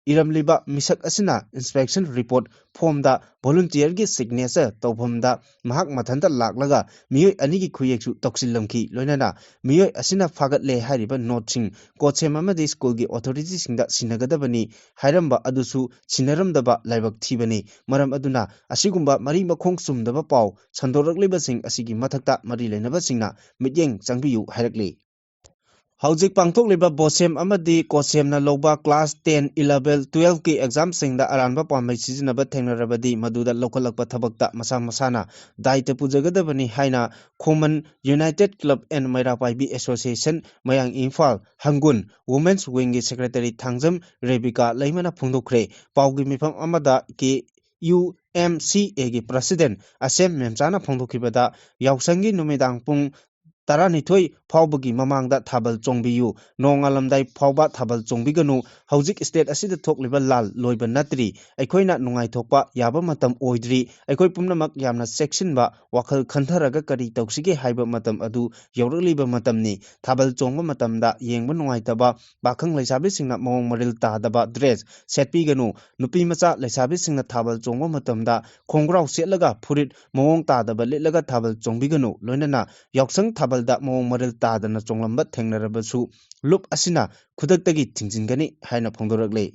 ꯏꯔꯝꯂꯤꯕ ꯃꯤꯁꯛ ꯑꯁꯤꯅ inspection report form ꯗ volunteer ꯒꯤ signature ꯇꯧꯐꯝꯗ ꯃꯍꯥꯛ ꯃꯊꯟꯇ ꯂꯥꯛꯂꯒ ꯃꯤꯑꯣꯏ ꯑꯅꯤꯒꯤ ꯈꯨꯌꯦꯛꯁꯨ ꯇꯧꯁꯤꯜꯂꯝꯈꯤ꯫ ꯂꯣꯏꯅꯅ ꯃꯤꯑꯣꯏ ꯑꯁꯤꯅ ꯐꯥꯒꯠꯂꯦ ꯍꯥꯏꯔꯤꯕ note ꯁꯤꯡ COHSEM ꯑꯃꯗꯤ school ꯒꯤ authority ꯁꯤꯡꯗ ꯁꯤꯟꯅꯒꯗꯕꯅꯤ ꯍꯥꯏꯔꯝꯕ ꯑꯗꯨꯁꯨ ꯁꯤꯟꯅꯔꯝꯗꯕ ꯂꯥꯏꯕꯛ ꯊꯤꯕꯅꯤ꯫ ꯃꯔꯝ ꯑꯗꯨꯅ ꯑꯁꯤꯒꯨꯝꯕ ꯃꯔꯤ ꯃꯈꯣꯡ ꯆꯨꯝꯗꯕ ꯄꯥꯎ ꯁꯟꯗꯣꯔꯛꯂꯤꯕꯁꯤꯡ ꯑꯁꯤꯒꯤ ꯃꯊꯛꯇ ꯃꯔꯤ ꯂꯩꯅꯕꯁꯤꯡꯅ ꯃꯤꯠꯌꯦꯡ ꯆꯪꯕꯤꯌꯨ ꯍꯥꯏꯔꯛꯂꯤ꯫ ꯍꯧꯖꯤꯛ ꯄꯥꯡꯊꯣꯛꯂꯤꯕ BOSEM ꯑꯃꯗꯤ COHSEM ꯅ ꯂꯧꯕ class ten, eleven, twelve ꯀꯤ exam ꯁꯤꯡꯗ ꯑꯔꯥꯟꯕ ꯄꯥꯝꯕꯩ ꯁꯤꯖꯤꯟꯅꯕ ꯊꯦꯡꯅꯔꯕꯗꯤ ꯃꯗꯨꯗ ꯂꯧꯈꯠꯂꯛꯄ ꯊꯕꯛꯇ ꯃꯁꯥ ꯃꯁꯥꯅ ꯗꯥꯏꯇ ꯄꯨꯖꯒꯗꯕꯅꯤ ꯍꯥꯏꯅ ꯈꯣꯃꯟ United Club and ꯃꯩꯔꯥ ꯄꯥꯏꯕꯤ Association ꯃꯌꯥꯡ ꯏꯝꯐꯥꯜ ꯍꯪꯒꯨꯟ Women's Wing ꯒꯤ secretary ꯊꯥꯡꯖꯝ ꯔꯦꯕꯤꯀꯥ ꯂꯩꯃꯅ ꯐꯣꯡꯗꯣꯛꯈ꯭ꯔꯦ꯫ ꯄꯥꯎꯒꯤ ꯃꯤꯐꯝ ꯑꯃꯗ K U M C A ꯒꯤ president ꯑꯁꯦꯝ ꯃꯦꯝꯆꯥꯅ ꯐꯣꯡꯗꯣꯛꯈꯤꯕꯗ, ꯌꯥꯎꯁꯪꯒꯤ ꯅꯨꯃꯤꯗꯥꯡ ꯄꯨꯡ ꯇꯔꯥꯅꯤꯊꯣꯏ ꯐꯥꯎꯕꯒꯤ ꯃꯃꯥꯡꯗ ꯊꯥꯕꯜ ꯆꯣꯡꯕꯤꯌꯨ꯫ ꯅꯣꯡꯉꯥꯜꯂꯝꯗꯥꯏ ꯐꯥꯎꯕ ꯊꯥꯕꯜ ꯆꯣꯡꯕꯤꯒꯅꯨ꯫ ꯍꯧꯖꯤꯛ state ꯑꯁꯤꯗ ꯊꯣꯛꯂꯤꯕ ꯂꯥꯜ ꯂꯣꯏꯕ ꯅꯠꯇ꯭ꯔꯤ꯫ ꯑꯩꯈꯣꯏꯅ ꯅꯨꯡꯉꯥꯏꯊꯣꯛꯄ ꯌꯥꯕ ꯃꯇꯝ ꯑꯣꯏꯗ꯭ꯔꯤ꯫ ꯑꯩꯈꯣꯏ ꯄꯨꯝꯅꯃꯛ ꯌꯥꯝꯅ ꯆꯦꯛꯁꯤꯟꯕ, ꯋꯥꯈꯜ ꯈꯟꯊꯔꯒ ꯀꯔꯤ ꯇꯧꯁꯤꯒꯦ ꯍꯥꯏꯕ ꯃꯇꯝ ꯑꯗꯨ ꯌꯧꯔꯛꯂꯤꯕ ꯃꯇꯝꯅꯤ꯫ ꯊꯥꯕꯜ ꯆꯣꯡꯕ ꯃꯇꯝꯗ ꯌꯦꯡꯕ ꯅꯨꯡꯉꯥꯏꯇꯕ, ꯄꯥꯈꯪ ꯂꯩꯁꯥꯕꯤꯁꯤꯡꯅ ꯃꯑꯣꯡ ꯃꯔꯤꯜ ꯇꯥꯗꯕ dress ꯁꯦꯠꯄꯤꯒꯅꯨ꯫ ꯅꯨꯄꯤ ꯃꯆꯥ ꯂꯩꯁꯥꯕꯤꯁꯤꯡꯅ ꯊꯥꯕꯜ ꯆꯣꯡꯕ ꯃꯇꯝꯗ ꯈꯣꯡꯒ꯭ꯔꯥꯎ ꯁꯦꯠꯂꯒ ꯐꯨꯔꯤꯠ ꯃꯑꯣꯡ ꯇꯥꯗꯕ ꯂꯤꯠꯂꯒ ꯊꯥꯕꯜ ꯆꯣꯡꯕꯤꯒꯅꯨ꯫ ꯂꯣꯏꯅꯅ ꯌꯥꯎꯁꯪ ꯊꯥꯕꯜꯗ ꯃꯑꯣꯡ ꯃꯔꯤꯜ ꯇꯥꯗꯅ ꯆꯣꯡꯂꯝꯕ ꯊꯦꯡꯅꯔꯕꯁꯨ ꯂꯨꯞ ꯑꯁꯤꯅ ꯈꯨꯗꯛꯇꯒꯤ ꯊꯤꯡꯖꯤꯟꯒꯅꯤ ꯍꯥꯏꯅ ꯐꯣꯡꯗꯣꯔꯛꯂꯤ꯫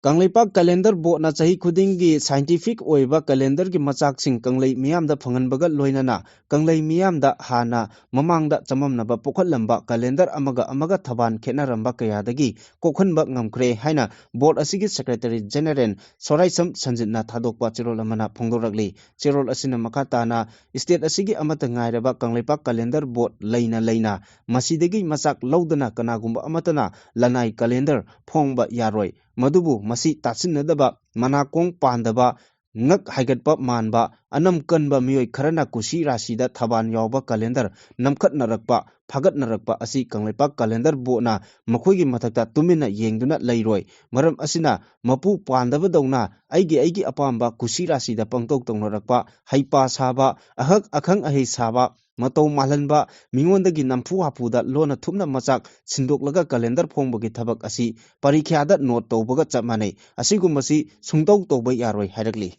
ꯀꯪꯂꯩꯄꯥꯛ calendar boardꯅ ꯆꯍꯤ ꯈꯨꯗꯤꯡꯒꯤ scientific ꯑꯣꯏꯕ calendarꯒꯤ ꯃꯆꯥꯛꯁꯤꯡ ꯀꯪꯂꯩ ꯃꯤꯌꯥꯝꯗ ꯐꯪꯍꯟꯕꯒ ꯂꯣꯏꯅꯅ ꯀꯪꯂꯩ ꯃꯤꯌꯥꯝꯗ ꯍꯥꯟꯅ ꯃꯃꯥꯡꯗ ꯆꯃꯝꯅꯕ ꯄꯣꯛꯍꯜꯂꯝꯕ calendar ꯑꯃꯒ ꯑꯃꯒ ꯊꯕꯥꯟ ꯈꯦꯠꯅꯔꯝꯕ ꯀꯌꯥꯗꯒꯤ ꯀꯣꯛꯍꯟꯕ ꯉꯝꯈ꯭ꯔꯦ ꯍꯥꯏꯅ board ꯑꯁꯤꯒꯤ Secretary General ꯁꯣꯔꯥꯏꯁꯝ ꯁꯟꯖꯤꯠꯅ ꯊꯥꯗꯣꯛꯄ ꯆꯦꯔꯣꯜ ꯑꯃꯅ ꯐꯣꯡꯗꯣꯔꯛꯂꯤ꯫ ꯆꯦꯔꯣꯜ ꯑꯁꯤꯅ ꯃꯈꯥ ꯇꯥꯅ state ꯑꯁꯤꯒꯤ ꯑꯃꯠꯇ ꯉꯥꯏꯔꯕ ꯀꯪꯂꯩꯄꯥꯛ calendar board ꯂꯩꯅ ꯂꯩꯅ ꯃꯁꯤꯗꯒꯤ ꯃꯆꯥꯛ ꯂꯧꯗꯅ ꯀꯅꯥꯒꯨꯝꯕ ꯑꯃꯠꯇꯅ ꯂꯅꯥꯏ calendar ꯐꯣꯡꯕ ꯌꯥꯔꯣꯏ꯫ ꯃꯗꯨꯕꯨ ꯃꯁꯤ ꯇꯥꯁꯤꯟꯅꯗꯕ, ꯃꯅꯥꯀꯣꯡ ꯄꯥꯟꯗꯕ, ꯉꯛ ꯍꯥꯏꯒꯠꯄ ꯃꯥꯟꯕ, ꯑꯅꯝ ꯀꯟꯕ ꯃꯤꯑꯣꯏ ꯈꯔꯅ ꯀꯨꯁꯤ ꯔꯥꯁꯤꯗ ꯊꯕꯥꯟ ꯌꯥꯎꯕ calendar ꯅꯝꯈꯠꯅꯔꯛꯄ, ꯐꯥꯒꯠꯅꯔꯛꯄ ꯑꯁꯤ ꯀꯪꯂꯩꯄꯥꯛ calendar boardꯅ ꯃꯈꯣꯏꯒꯤ ꯃꯊꯛꯇ ꯇꯨꯃꯤꯟꯅ ꯌꯦꯡꯗꯨꯅ ꯂꯩꯔꯣꯏ꯫ ꯃꯔꯝ ꯑꯁꯤꯅ ꯃꯄꯨ ꯄꯥꯟꯗꯕꯗꯧꯅ ꯑꯩꯒꯤ ꯑꯩꯒꯤ ꯑꯄꯥꯝꯕ ꯀꯨꯁꯤ ꯔꯥꯁꯤꯗ ꯄꯪꯇꯧ ꯇꯧꯅꯔꯛꯄ, ꯍꯩꯄꯥ ꯁꯥꯕ, ꯑꯍꯛ ꯑꯈꯪ ꯑꯍꯩ ꯁꯥꯕ, ꯃꯇꯧ ꯃꯥꯜꯍꯟꯕ, ꯃꯤꯉꯣꯟꯗꯒꯤ ꯅꯝꯐꯨ ꯍꯥꯐꯨꯗ ꯂꯣꯟꯅ ꯊꯨꯞꯅ ꯃꯆꯥꯛ ꯁꯤꯟꯗꯣꯛꯂꯒ calendar ꯐꯣꯡꯕꯒꯤ ꯊꯕꯛ ꯑꯁꯤ ꯄꯔꯤꯈ꯭ꯌꯥꯗ note ꯇꯧꯕꯒ ꯆꯞ ꯃꯥꯟꯅꯩ꯫ ꯑꯁꯤꯒꯨꯝꯕꯁꯤ ꯁꯨꯡꯇꯧ ꯇꯧꯕ ꯌꯥꯔꯣꯏ ꯍꯥꯏꯔꯛꯂꯤ꯫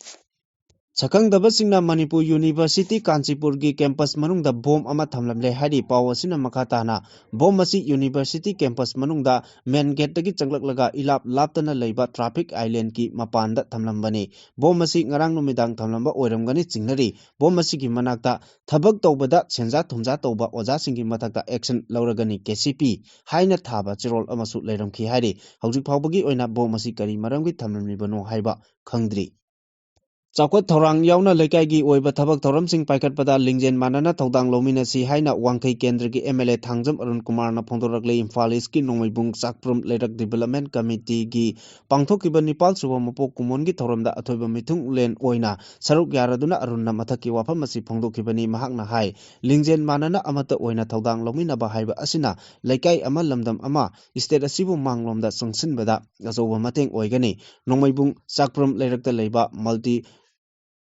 ꯁꯛꯈꯪꯗꯕꯁꯤꯡꯅ ꯃꯅꯤꯄꯨꯔ University ꯀꯥꯟꯆꯤꯄꯨꯔꯒꯤ campus ꯃꯅꯨꯡꯗ bomb ꯑꯃ ꯊꯝꯂꯝꯂꯦ ꯍꯥꯏꯔꯤ꯫ ꯄꯥꯎ ꯑꯁꯤꯅ ꯃꯈꯥ ꯇꯥꯅ, bomb ꯑꯁꯤ university campus ꯃꯅꯨꯡꯗ main gateꯇꯒꯤ ꯆꯪꯂꯛꯂꯒ ꯏꯂꯥꯞ ꯂꯥꯞꯇꯅ ꯂꯩꯕ traffic islandꯀꯤ ꯃꯄꯥꯟꯗ ꯊꯝꯂꯝꯕꯅꯤ꯫ Bomb ꯑꯁꯤ ꯉꯔꯥꯡ ꯅꯨꯃꯤꯗꯥꯡ ꯊꯝꯂꯝꯕ ꯑꯣꯏꯔꯝꯒꯅꯤ ꯆꯤꯡꯅꯔꯤ꯫ Bomb ꯑꯁꯤꯒꯤ ꯃꯅꯥꯛꯇ ꯊꯕꯛ ꯇꯧꯕꯗ ꯁꯦꯟꯖꯥ ꯊꯨꯝꯖꯥ ꯇꯧꯕ ꯑꯣꯖꯥꯁꯤꯡꯒꯤ ꯃꯊꯛꯇ action ꯂꯧꯔꯒꯅꯤ KCP ꯍꯥꯏꯅ ꯊꯥꯕ ꯆꯦꯔꯣꯜ ꯑꯃꯁꯨ ꯂꯩꯔꯝꯈꯤ ꯍꯥꯏꯔꯤ꯫ ꯍꯧꯖꯤꯛ ꯐꯥꯎꯕꯒꯤ ꯑꯣꯏꯅ bomb ꯑꯁꯤ ꯀꯔꯤ ꯃꯔꯝꯒꯤ ꯊꯝꯂꯝꯂꯤꯕꯅꯣ ꯍꯥꯏꯕ ꯈꯪꯗ꯭ꯔꯤ꯫ ꯆꯥꯎꯈꯠ ꯊꯧꯔꯥꯡ ꯌꯥꯎꯅ ꯂꯩꯀꯥꯏꯒꯤ ꯑꯣꯏꯕ ꯊꯕꯛ ꯊꯧꯔꯝꯁꯤꯡ ꯄꯥꯏꯈꯠꯄꯗ ꯂꯤꯡꯖꯦꯜ ꯃꯥꯟꯅꯅ ꯊꯧꯗꯥꯡ ꯂꯧꯃꯤꯟꯅꯁꯤ ꯍꯥꯏꯅ ꯋꯥꯡꯈꯩ ꯀꯦꯟꯗ꯭ꯔꯒꯤ M L A Thangjam Arun ꯀꯨꯃꯥꯔꯅ ꯐꯣꯡꯗꯣꯔꯛꯂꯤ꯫ ꯏꯝꯐꯥꯜ ꯏꯁꯀꯤ ꯅꯣꯡꯃꯩꯕꯨꯡ ꯆꯥꯛꯄ꯭ꯔꯨꯝ ꯂꯩꯔꯛ ꯗꯤꯕꯦꯂꯞꯃꯦꯟ ꯀꯃꯤꯇꯤꯒꯤ ꯄꯥꯡꯊꯣꯛꯈꯤꯕ ꯅꯤꯄꯥꯜ ꯁꯨꯕ ꯃꯄꯣꯛ ꯀꯨꯝꯑꯣꯟꯒꯤ ꯊꯧꯔꯝꯗ ꯑꯊꯣꯏꯕ ꯃꯤꯊꯨꯡꯂꯦꯟ ꯑꯣꯏꯅ ꯁꯔꯨꯛ ꯌꯥꯔꯗꯨꯅ ꯑꯔꯨꯟꯅ ꯃꯊꯛꯀꯤ ꯋꯥꯐꯝ ꯑꯁꯤ ꯐꯣꯡꯗꯣꯛꯈꯤꯕꯅꯤ꯫ ꯃꯍꯥꯛꯅ ꯍꯥꯏ, ꯂꯤꯡꯖꯦꯜ ꯃꯥꯟꯅꯅ ꯑꯃꯠꯇ ꯑꯣꯏꯅ ꯊꯧꯗꯥꯡ ꯂꯧꯃꯤꯟꯅꯕ ꯍꯥꯏꯕ ꯑꯁꯤꯅ ꯂꯩꯀꯥꯏ ꯑꯃ, ꯂꯝꯗꯝ ꯑꯃ, ꯏꯁꯇꯦꯠ ꯑꯁꯤꯕꯨ ꯃꯥꯡꯂꯣꯝꯗ ꯆꯪꯁꯤꯟꯕꯗ ꯑꯆꯧꯕ ꯃꯇꯦꯡ ꯑꯣꯏꯒꯅꯤ꯫ ꯅꯣꯡꯃꯩꯕꯨꯡ ꯆꯥꯛꯄ꯭ꯔꯨꯝ ꯂꯩꯔꯛꯇ ꯂꯩꯕ ꯃꯜꯇꯤ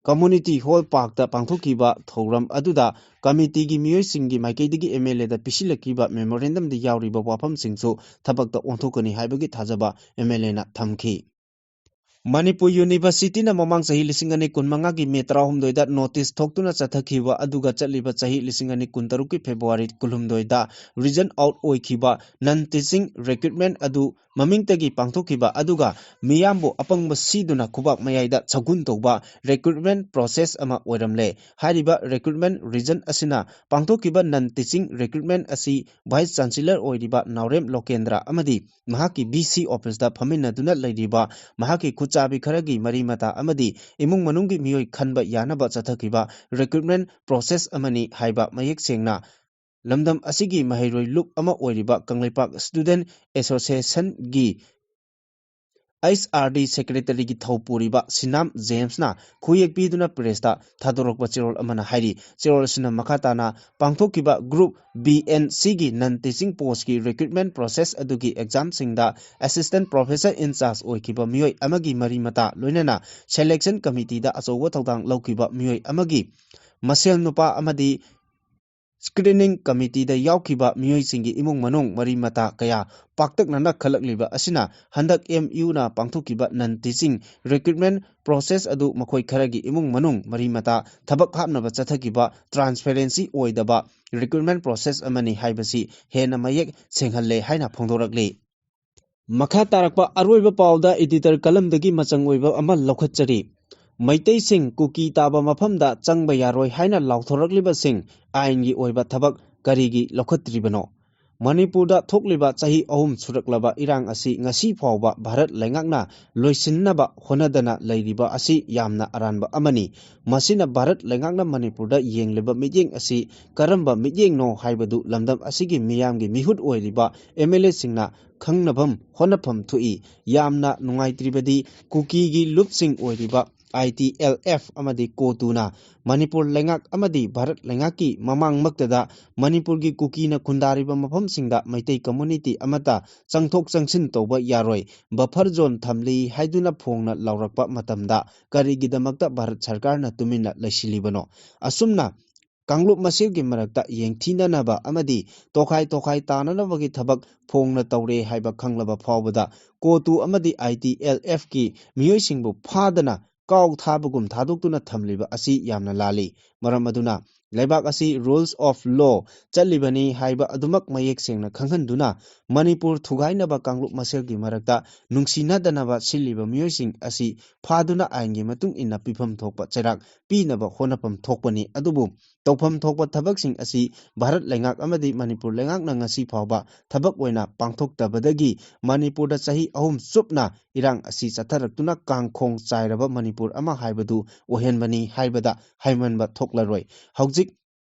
ꯀꯝꯃꯨꯅꯤꯇꯤ ꯍꯣꯜ ꯄꯥꯔꯛꯇ ꯄꯥꯡꯊꯣꯛꯈꯤꯕ ꯊꯧꯔꯝ ꯑꯗꯨꯗ ꯀꯃꯤꯇꯤꯒꯤ ꯃꯤꯑꯣꯏꯁꯤꯡꯒꯤ ꯃꯥꯏꯀꯩꯗꯒꯤ ꯑꯦꯝ ꯑꯦꯜ ꯑꯦꯗ ꯄꯤꯁꯤꯜꯂꯛꯈꯤꯕ ꯃꯦꯃꯣꯔꯦꯟꯗꯝꯗ ꯌꯥꯎꯔꯤꯕ ꯋꯥꯐꯝꯁꯤꯡꯁꯨ ꯊꯕꯛꯇ ꯑꯣꯟꯊꯣꯛꯀꯅꯤ ꯍꯥꯏꯕꯒꯤ ꯊꯥꯖꯕ ꯑꯦꯝ ꯑꯦꯜ ꯑꯦꯅ ꯊꯝꯈꯤ꯫ ꯃꯅꯤꯄꯨꯔ ꯌꯨꯅꯤꯚꯔꯁꯤꯇꯤꯅ ꯃꯃꯥꯡ ꯆꯍꯤ ꯂꯤꯁꯤꯡ ꯑꯅꯤ ꯀꯨꯟꯃꯉꯥꯒꯤ ꯃꯦ ꯇꯔꯥꯍꯨꯝꯗꯣꯏꯗ ꯅꯣꯇꯤꯁ ꯊꯣꯛꯇꯨꯅ ꯆꯠꯊꯈꯤꯕ ꯑꯗꯨꯒ ꯆꯠꯂꯤꯕ ꯆꯍꯤ ꯂꯤꯁꯤꯡ ꯑꯅꯤ ꯀꯨꯟꯇꯔꯨꯛꯀꯤ ꯐꯦꯕ꯭ꯔꯨꯋꯥꯔꯤ ꯀꯨꯟꯍꯨꯝꯗꯣꯏꯗ ꯔꯤꯖꯟ ꯑꯥꯎꯠ ꯑꯣꯏꯈꯤꯕ ꯅꯟ ꯇꯤꯆꯤꯡ ꯔꯤꯀ꯭ꯔꯨꯠꯃꯦꯟ ꯑꯗꯨ ꯃꯃꯤꯡꯇꯒꯤ ꯄꯥꯡꯊꯣꯛꯈꯤꯕ ꯑꯗꯨꯒ ꯃꯤꯌꯥꯝꯕꯨ ꯑꯄꯪꯕ ꯁꯤꯗꯨꯅ ꯈꯨꯕꯥꯛ ꯃꯌꯥꯏꯗ ꯁꯒꯨꯟ ꯇꯧꯕ ꯔꯤꯀ꯭ꯔꯨꯠꯃꯦꯟ ꯄ꯭ꯔꯣꯁꯦꯁ ꯑꯃ ꯑꯣꯏꯔꯝꯂꯦ꯫ ꯍꯥꯏꯔꯤꯕ ꯔꯤꯀ꯭ꯔꯨꯠꯃꯦꯟ ꯔꯤꯖꯟ ꯑꯁꯤꯅ ꯄꯥꯡꯊꯣꯛꯈꯤꯕ ꯅꯟ ꯇꯤꯆꯤꯡ ꯔꯤꯀ꯭ꯔꯨꯠꯃꯦꯟ ꯑꯁꯤ ꯚꯥꯏꯁ ꯆꯥꯟꯁꯦꯂꯔ ꯑꯣꯏꯔꯤꯕ ꯅꯥꯎꯔꯦꯝ ꯂꯣꯀꯦꯟꯗ꯭ꯔ ꯑꯃꯗꯤ ꯃꯍꯥꯛꯀꯤ ꯚꯤ ꯁꯤ ꯑꯣꯐꯤꯁꯇ ꯐꯝꯃꯤꯟꯅꯗꯨꯅ ꯂꯩꯔꯤꯕ ꯃꯍꯥꯛꯀꯤ ꯈꯨꯠꯆꯥꯕꯤ ꯈꯔꯒꯤ ꯃꯔꯤ ꯃꯇꯥ ꯑꯃꯗꯤ ꯏꯃꯨꯡ ꯃꯅꯨꯡꯒꯤ ꯃꯤꯑꯣꯏ ꯈꯟꯕ ꯌꯥꯅꯕ ꯆꯠꯊꯈꯤꯕ ꯔꯤꯀ꯭ꯔꯨꯠꯃꯦꯟ ꯄ꯭ꯔꯣꯁꯦꯁ ꯑꯃꯅꯤ ꯍꯥꯏꯕ ꯃꯌꯦꯛ ꯁꯦꯡꯅ ꯂꯝꯗꯝ ꯑꯁꯤꯒꯤ ꯃꯍꯩꯔꯣꯏ ꯂꯨꯞ ꯑꯃ ꯑꯣꯏꯔꯤꯕ ꯀꯪꯂꯩꯄꯥꯛ ꯁ꯭ꯇꯨꯗꯦꯟꯠ ꯑꯦꯁꯣꯁꯤꯌꯦꯁꯟꯒꯤ ꯑꯩꯆ ꯑꯥꯔ ꯗꯤ ꯁꯦꯀ꯭ꯔꯦꯇꯔꯤꯒꯤ ꯊꯧ ꯄꯨꯔꯤꯕ ꯁꯤꯅꯥꯝ ꯖꯦꯝꯁꯅ ꯈꯨꯌꯦꯛ ꯄꯤꯗꯨꯅ ꯄ꯭ꯔꯦꯁꯇ ꯊꯥꯗꯣꯔꯛꯄ ꯆꯦꯔꯣꯜ ꯑꯃꯅ ꯍꯥꯏꯔꯤ꯫ ꯆꯦꯔꯣꯜ ꯑꯁꯤꯅ ꯃꯈꯥ ꯇꯥꯅ ꯄꯥꯡꯊꯣꯛꯈꯤꯕ ꯒ꯭ꯔꯨꯞ ꯕꯤ ꯑꯦꯟ ꯁꯤꯒꯤ ꯅꯟ ꯇꯤꯆꯤꯡ ꯄꯣꯁꯀꯤ ꯔꯤꯀ꯭ꯔꯨꯠꯃꯦꯟ ꯄ꯭ꯔꯣꯁꯦꯁ ꯑꯗꯨꯒꯤ ꯑꯦꯛꯖꯥꯝꯁꯤꯡꯗ ꯑꯦꯁꯤꯁꯇꯦꯟꯠ ꯄ꯭ꯔꯣꯐꯦꯁꯔ ꯏꯟ ꯆꯥꯔꯖ ꯑꯣꯏꯈꯤꯕ ꯃꯤꯑꯣꯏ ꯑꯃꯒꯤ ꯃꯔꯤ ꯃꯇꯥ, ꯂꯣꯏꯅꯅ ꯁꯦꯂꯦꯛꯁꯟ ꯀꯃꯤꯇꯤꯗ ꯑꯆꯧꯕ ꯊꯧꯗꯥꯡ ꯂꯧꯈꯤꯕ ꯃꯤꯑꯣꯏ ꯑꯃꯒꯤ ꯃꯁꯦꯜ ꯅꯨꯄꯥ ꯑꯃꯗꯤ ꯁ꯭ꯀ꯭ꯔꯤꯅꯤꯡ ꯀꯃꯤꯇꯤꯗ ꯌꯥꯎꯈꯤꯕ ꯃꯤꯑꯣꯏꯁꯤꯡꯒꯤ ꯏꯃꯨꯡ ꯃꯅꯨꯡ ꯃꯔꯤ ꯃꯇꯥ ꯀꯌꯥ ꯄꯥꯛꯇꯛꯅꯅ ꯈꯜꯂꯛꯂꯤꯕ ꯑꯁꯤꯅ ꯍꯟꯗꯛ ꯑꯦꯝ ꯌꯨꯅ ꯄꯥꯡꯊꯣꯛꯈꯤꯕ ꯅꯟ ꯇꯤꯆꯤꯡ ꯔꯤꯀ꯭ꯔꯨꯠꯃꯦꯟ ꯄ꯭ꯔꯣꯁꯦꯁ ꯑꯗꯨ ꯃꯈꯣꯏ ꯈꯔꯒꯤ ꯏꯃꯨꯡ ꯃꯅꯨꯡ ꯃꯔꯤ ꯃꯇꯥ ꯊꯕꯛ ꯍꯥꯞꯅꯕ ꯆꯠꯊꯈꯤꯕ ꯇ꯭ꯔꯥꯟꯁꯄꯦꯔꯦꯟꯁꯤ ꯑꯣꯏꯗꯕ ꯔꯤꯀ꯭ꯔꯨꯠꯃꯦꯟ ꯄ꯭ꯔꯣꯁꯦꯁ ꯑꯃꯅꯤ ꯍꯥꯏꯕꯁꯤ ꯍꯦꯟꯅ ꯃꯌꯦꯛ ꯁꯦꯡꯍꯜꯂꯦ ꯍꯥꯏꯅ ꯐꯣꯡꯗꯣꯔꯛꯂꯤ꯫ ꯃꯈꯥ ꯇꯥꯔꯛꯄ ꯑꯔꯣꯏꯕ ꯄꯥꯎꯗ ꯏꯗꯤꯇꯔ ꯀꯂꯝꯗꯒꯤ ꯃꯆꯪ ꯑꯣꯏꯕ ꯑꯃ ꯂꯧꯈꯠꯆꯔꯤ꯫ ꯃꯩꯇꯩꯁꯤꯡ ꯀꯨꯀꯤ ꯇꯥꯕ ꯃꯐꯝꯗ ꯆꯪꯕ ꯌꯥꯔꯣꯏ ꯍꯥꯏꯅ ꯂꯥꯎꯊꯣꯔꯛꯂꯤꯕꯁꯤꯡ ꯑꯥꯏꯟꯒꯤ ꯑꯣꯏꯕ ꯊꯕꯛ ꯀꯔꯤꯒꯤ ꯂꯧꯈꯠꯇ꯭ꯔꯤꯕꯅꯣ? ꯃꯅꯤꯄꯨꯔꯗ ꯊꯣꯛꯂꯤꯕ ꯆꯍꯤ ꯑꯍꯨꯝ ꯁꯨꯔꯛꯂꯕ ꯏꯔꯥꯡ ꯑꯁꯤ ꯉꯁꯤ ꯐꯥꯎꯕ ꯚꯥꯔꯠ ꯂꯩꯉꯥꯛꯅ ꯂꯣꯏꯁꯤꯟꯅꯕ ꯍꯣꯠꯅꯗꯅ ꯂꯩꯔꯤꯕ ꯑꯁꯤ ꯌꯥꯝꯅ ꯑꯔꯥꯟꯕ ꯑꯃꯅꯤ꯫ ꯃꯁꯤꯅ ꯚꯥꯔꯠ ꯂꯩꯉꯥꯛꯅ ꯃꯅꯤꯄꯨꯔꯗ ꯌꯦꯡꯂꯤꯕ ꯃꯤꯠꯌꯦꯡ ꯑꯁꯤ ꯀꯔꯝꯕ ꯃꯤꯠꯌꯦꯡꯅꯣ ꯍꯥꯏꯕꯗꯨ ꯂꯝꯗꯝ ꯑꯁꯤꯒꯤ ꯃꯤꯌꯥꯝꯒꯤ ꯃꯤꯍꯨꯠ ꯑꯣꯏꯔꯤꯕ ꯑꯦꯝ ꯑꯦꯜ ꯑꯦꯁꯤꯡꯅ ꯈꯪꯅꯐꯝ ꯍꯣꯠꯅꯐꯝ ꯊꯣꯛꯏ꯫ ꯌꯥꯝꯅ ꯅꯨꯡꯉꯥꯏꯇ꯭ꯔꯤꯕꯗꯤ ꯀꯨꯀꯤꯒꯤ ꯂꯨꯞꯁꯤꯡ ꯑꯣꯏꯔꯤꯕ ꯑꯥꯏ ꯇꯤ ꯑꯦꯜ ꯑꯦꯐ ꯑꯃꯗꯤ ꯀꯣꯇꯨꯅ ꯃꯅꯤꯄꯨꯔ ꯂꯩꯉꯥꯛ ꯑꯃꯗꯤ ꯚꯥꯔꯠ ꯂꯩꯉꯥꯛꯀꯤ ꯃꯃꯥꯡꯃꯛꯇꯗ ꯃꯅꯤꯄꯨꯔꯒꯤ ꯀꯨꯀꯤꯅ ꯈꯨꯟꯗꯥꯔꯤꯕ ꯃꯐꯝꯁꯤꯡꯗ ꯃꯩꯇꯩ ꯀꯝꯃꯨꯅꯤꯇꯤ ꯑꯃꯠꯇ ꯆꯪꯊꯣꯛ ꯆꯪꯁꯤꯟ ꯇꯧꯕ ꯌꯥꯔꯣꯏ, ꯕꯐꯔ ꯖꯣꯟ ꯊꯝꯂꯤ ꯍꯥꯏꯗꯨꯅ ꯐꯣꯡꯅ ꯂꯥꯎꯔꯛꯄ ꯃꯇꯝꯗ ꯀꯔꯤꯒꯤꯗꯃꯛꯇ ꯚꯥꯔꯠ ꯁꯔꯀꯥꯔꯅ ꯇꯨꯃꯤꯟꯅ ꯂꯩꯁꯤꯜꯂꯤꯕꯅꯣ? ꯑꯁꯨꯝꯅ ꯀꯥꯡꯂꯨꯞ ꯃꯁꯦꯜꯒꯤ ꯃꯔꯛꯇ ꯌꯦꯡꯊꯤꯅꯅꯕ ꯑꯃꯗꯤ ꯇꯣꯈꯥꯏ ꯇꯣꯈꯥꯏ ꯇꯥꯅꯅꯕꯒꯤ ꯊꯕꯛ ꯐꯣꯡꯅ ꯇꯧꯔꯦ ꯍꯥꯏꯕ ꯈꯪꯂꯕ ꯐꯥꯎꯕꯗ ꯀꯣꯇꯨ ꯑꯃꯗꯤ ꯑꯥꯏ ꯇꯤ ꯑꯦꯜ ꯑꯦꯐꯀꯤ ꯃꯤꯑꯣꯏꯁꯤꯡꯕꯨ ꯐꯥꯗꯅ ꯀꯥꯎ ꯊꯥꯕꯒꯨꯝ ꯊꯥꯗꯣꯛꯇꯨꯅ ꯊꯝꯂꯤꯕ ꯑꯁꯤ ꯌꯥꯝꯅ ꯂꯥꯜꯂꯤ꯫ ꯃꯔꯝ ꯑꯗꯨꯅ ꯂꯩꯕꯥꯛ ꯑꯁꯤ rules of law ꯆꯠꯂꯤꯕꯅꯤ ꯍꯥꯏꯕ ꯑꯗꯨꯃꯛ ꯃꯌꯦꯛ ꯁꯦꯡꯅ ꯈꯪꯍꯟꯗꯨꯅ ꯃꯅꯤꯄꯨꯔ ꯊꯨꯒꯥꯏꯅꯕ ꯀꯥꯡꯂꯨꯞ ꯃꯁꯦꯜꯒꯤ ꯃꯔꯛꯇ ꯅꯨꯡꯁꯤꯅꯗꯅꯕ ꯁꯤꯜꯂꯤꯕ ꯃꯤꯑꯣꯏꯁꯤꯡ ꯑꯁꯤ ꯐꯥꯗꯨꯅ ꯑꯥꯏꯟꯒꯤ ꯃꯇꯨꯡ ꯏꯟꯅ ꯄꯤꯐꯝ ꯊꯣꯛꯄ ꯆꯩꯔꯥꯛ ꯄꯤꯅꯕ ꯍꯣꯠꯅꯐꯝ ꯊꯣꯛꯄꯅꯤ꯫ ꯑꯗꯨꯕꯨ ꯇꯧꯐꯝ ꯊꯣꯛꯄ ꯊꯕꯛꯁꯤꯡ ꯑꯁꯤ ꯚꯥꯔꯠ ꯂꯩꯉꯥꯛ ꯑꯃꯗꯤ ꯃꯅꯤꯄꯨꯔ ꯂꯩꯉꯥꯛꯅ ꯉꯁꯤ ꯐꯥꯎꯕ ꯊꯕꯛ ꯑꯣꯏꯅ ꯄꯥꯡꯊꯣꯛꯇꯕꯗꯒꯤ ꯃꯅꯤꯄꯨꯔꯗ ꯆꯍꯤ ꯑꯍꯨꯝ ꯆꯨꯞꯅ ꯏꯔꯥꯡ ꯑꯁꯤ ꯆꯠꯊꯔꯛꯇꯨꯅ ꯀꯥꯡꯈꯣꯡ ꯆꯥꯏꯔꯕ ꯃꯅꯤꯄꯨꯔ ꯑꯃ ꯍꯥꯏꯕꯗꯨ ꯑꯣꯏꯍꯟꯕꯅꯤ ꯍꯥꯏꯕꯗ ꯍꯥꯏꯃꯟꯕ ꯊꯣꯛꯂꯔꯣꯏ꯫ ꯍꯧꯖꯤꯛ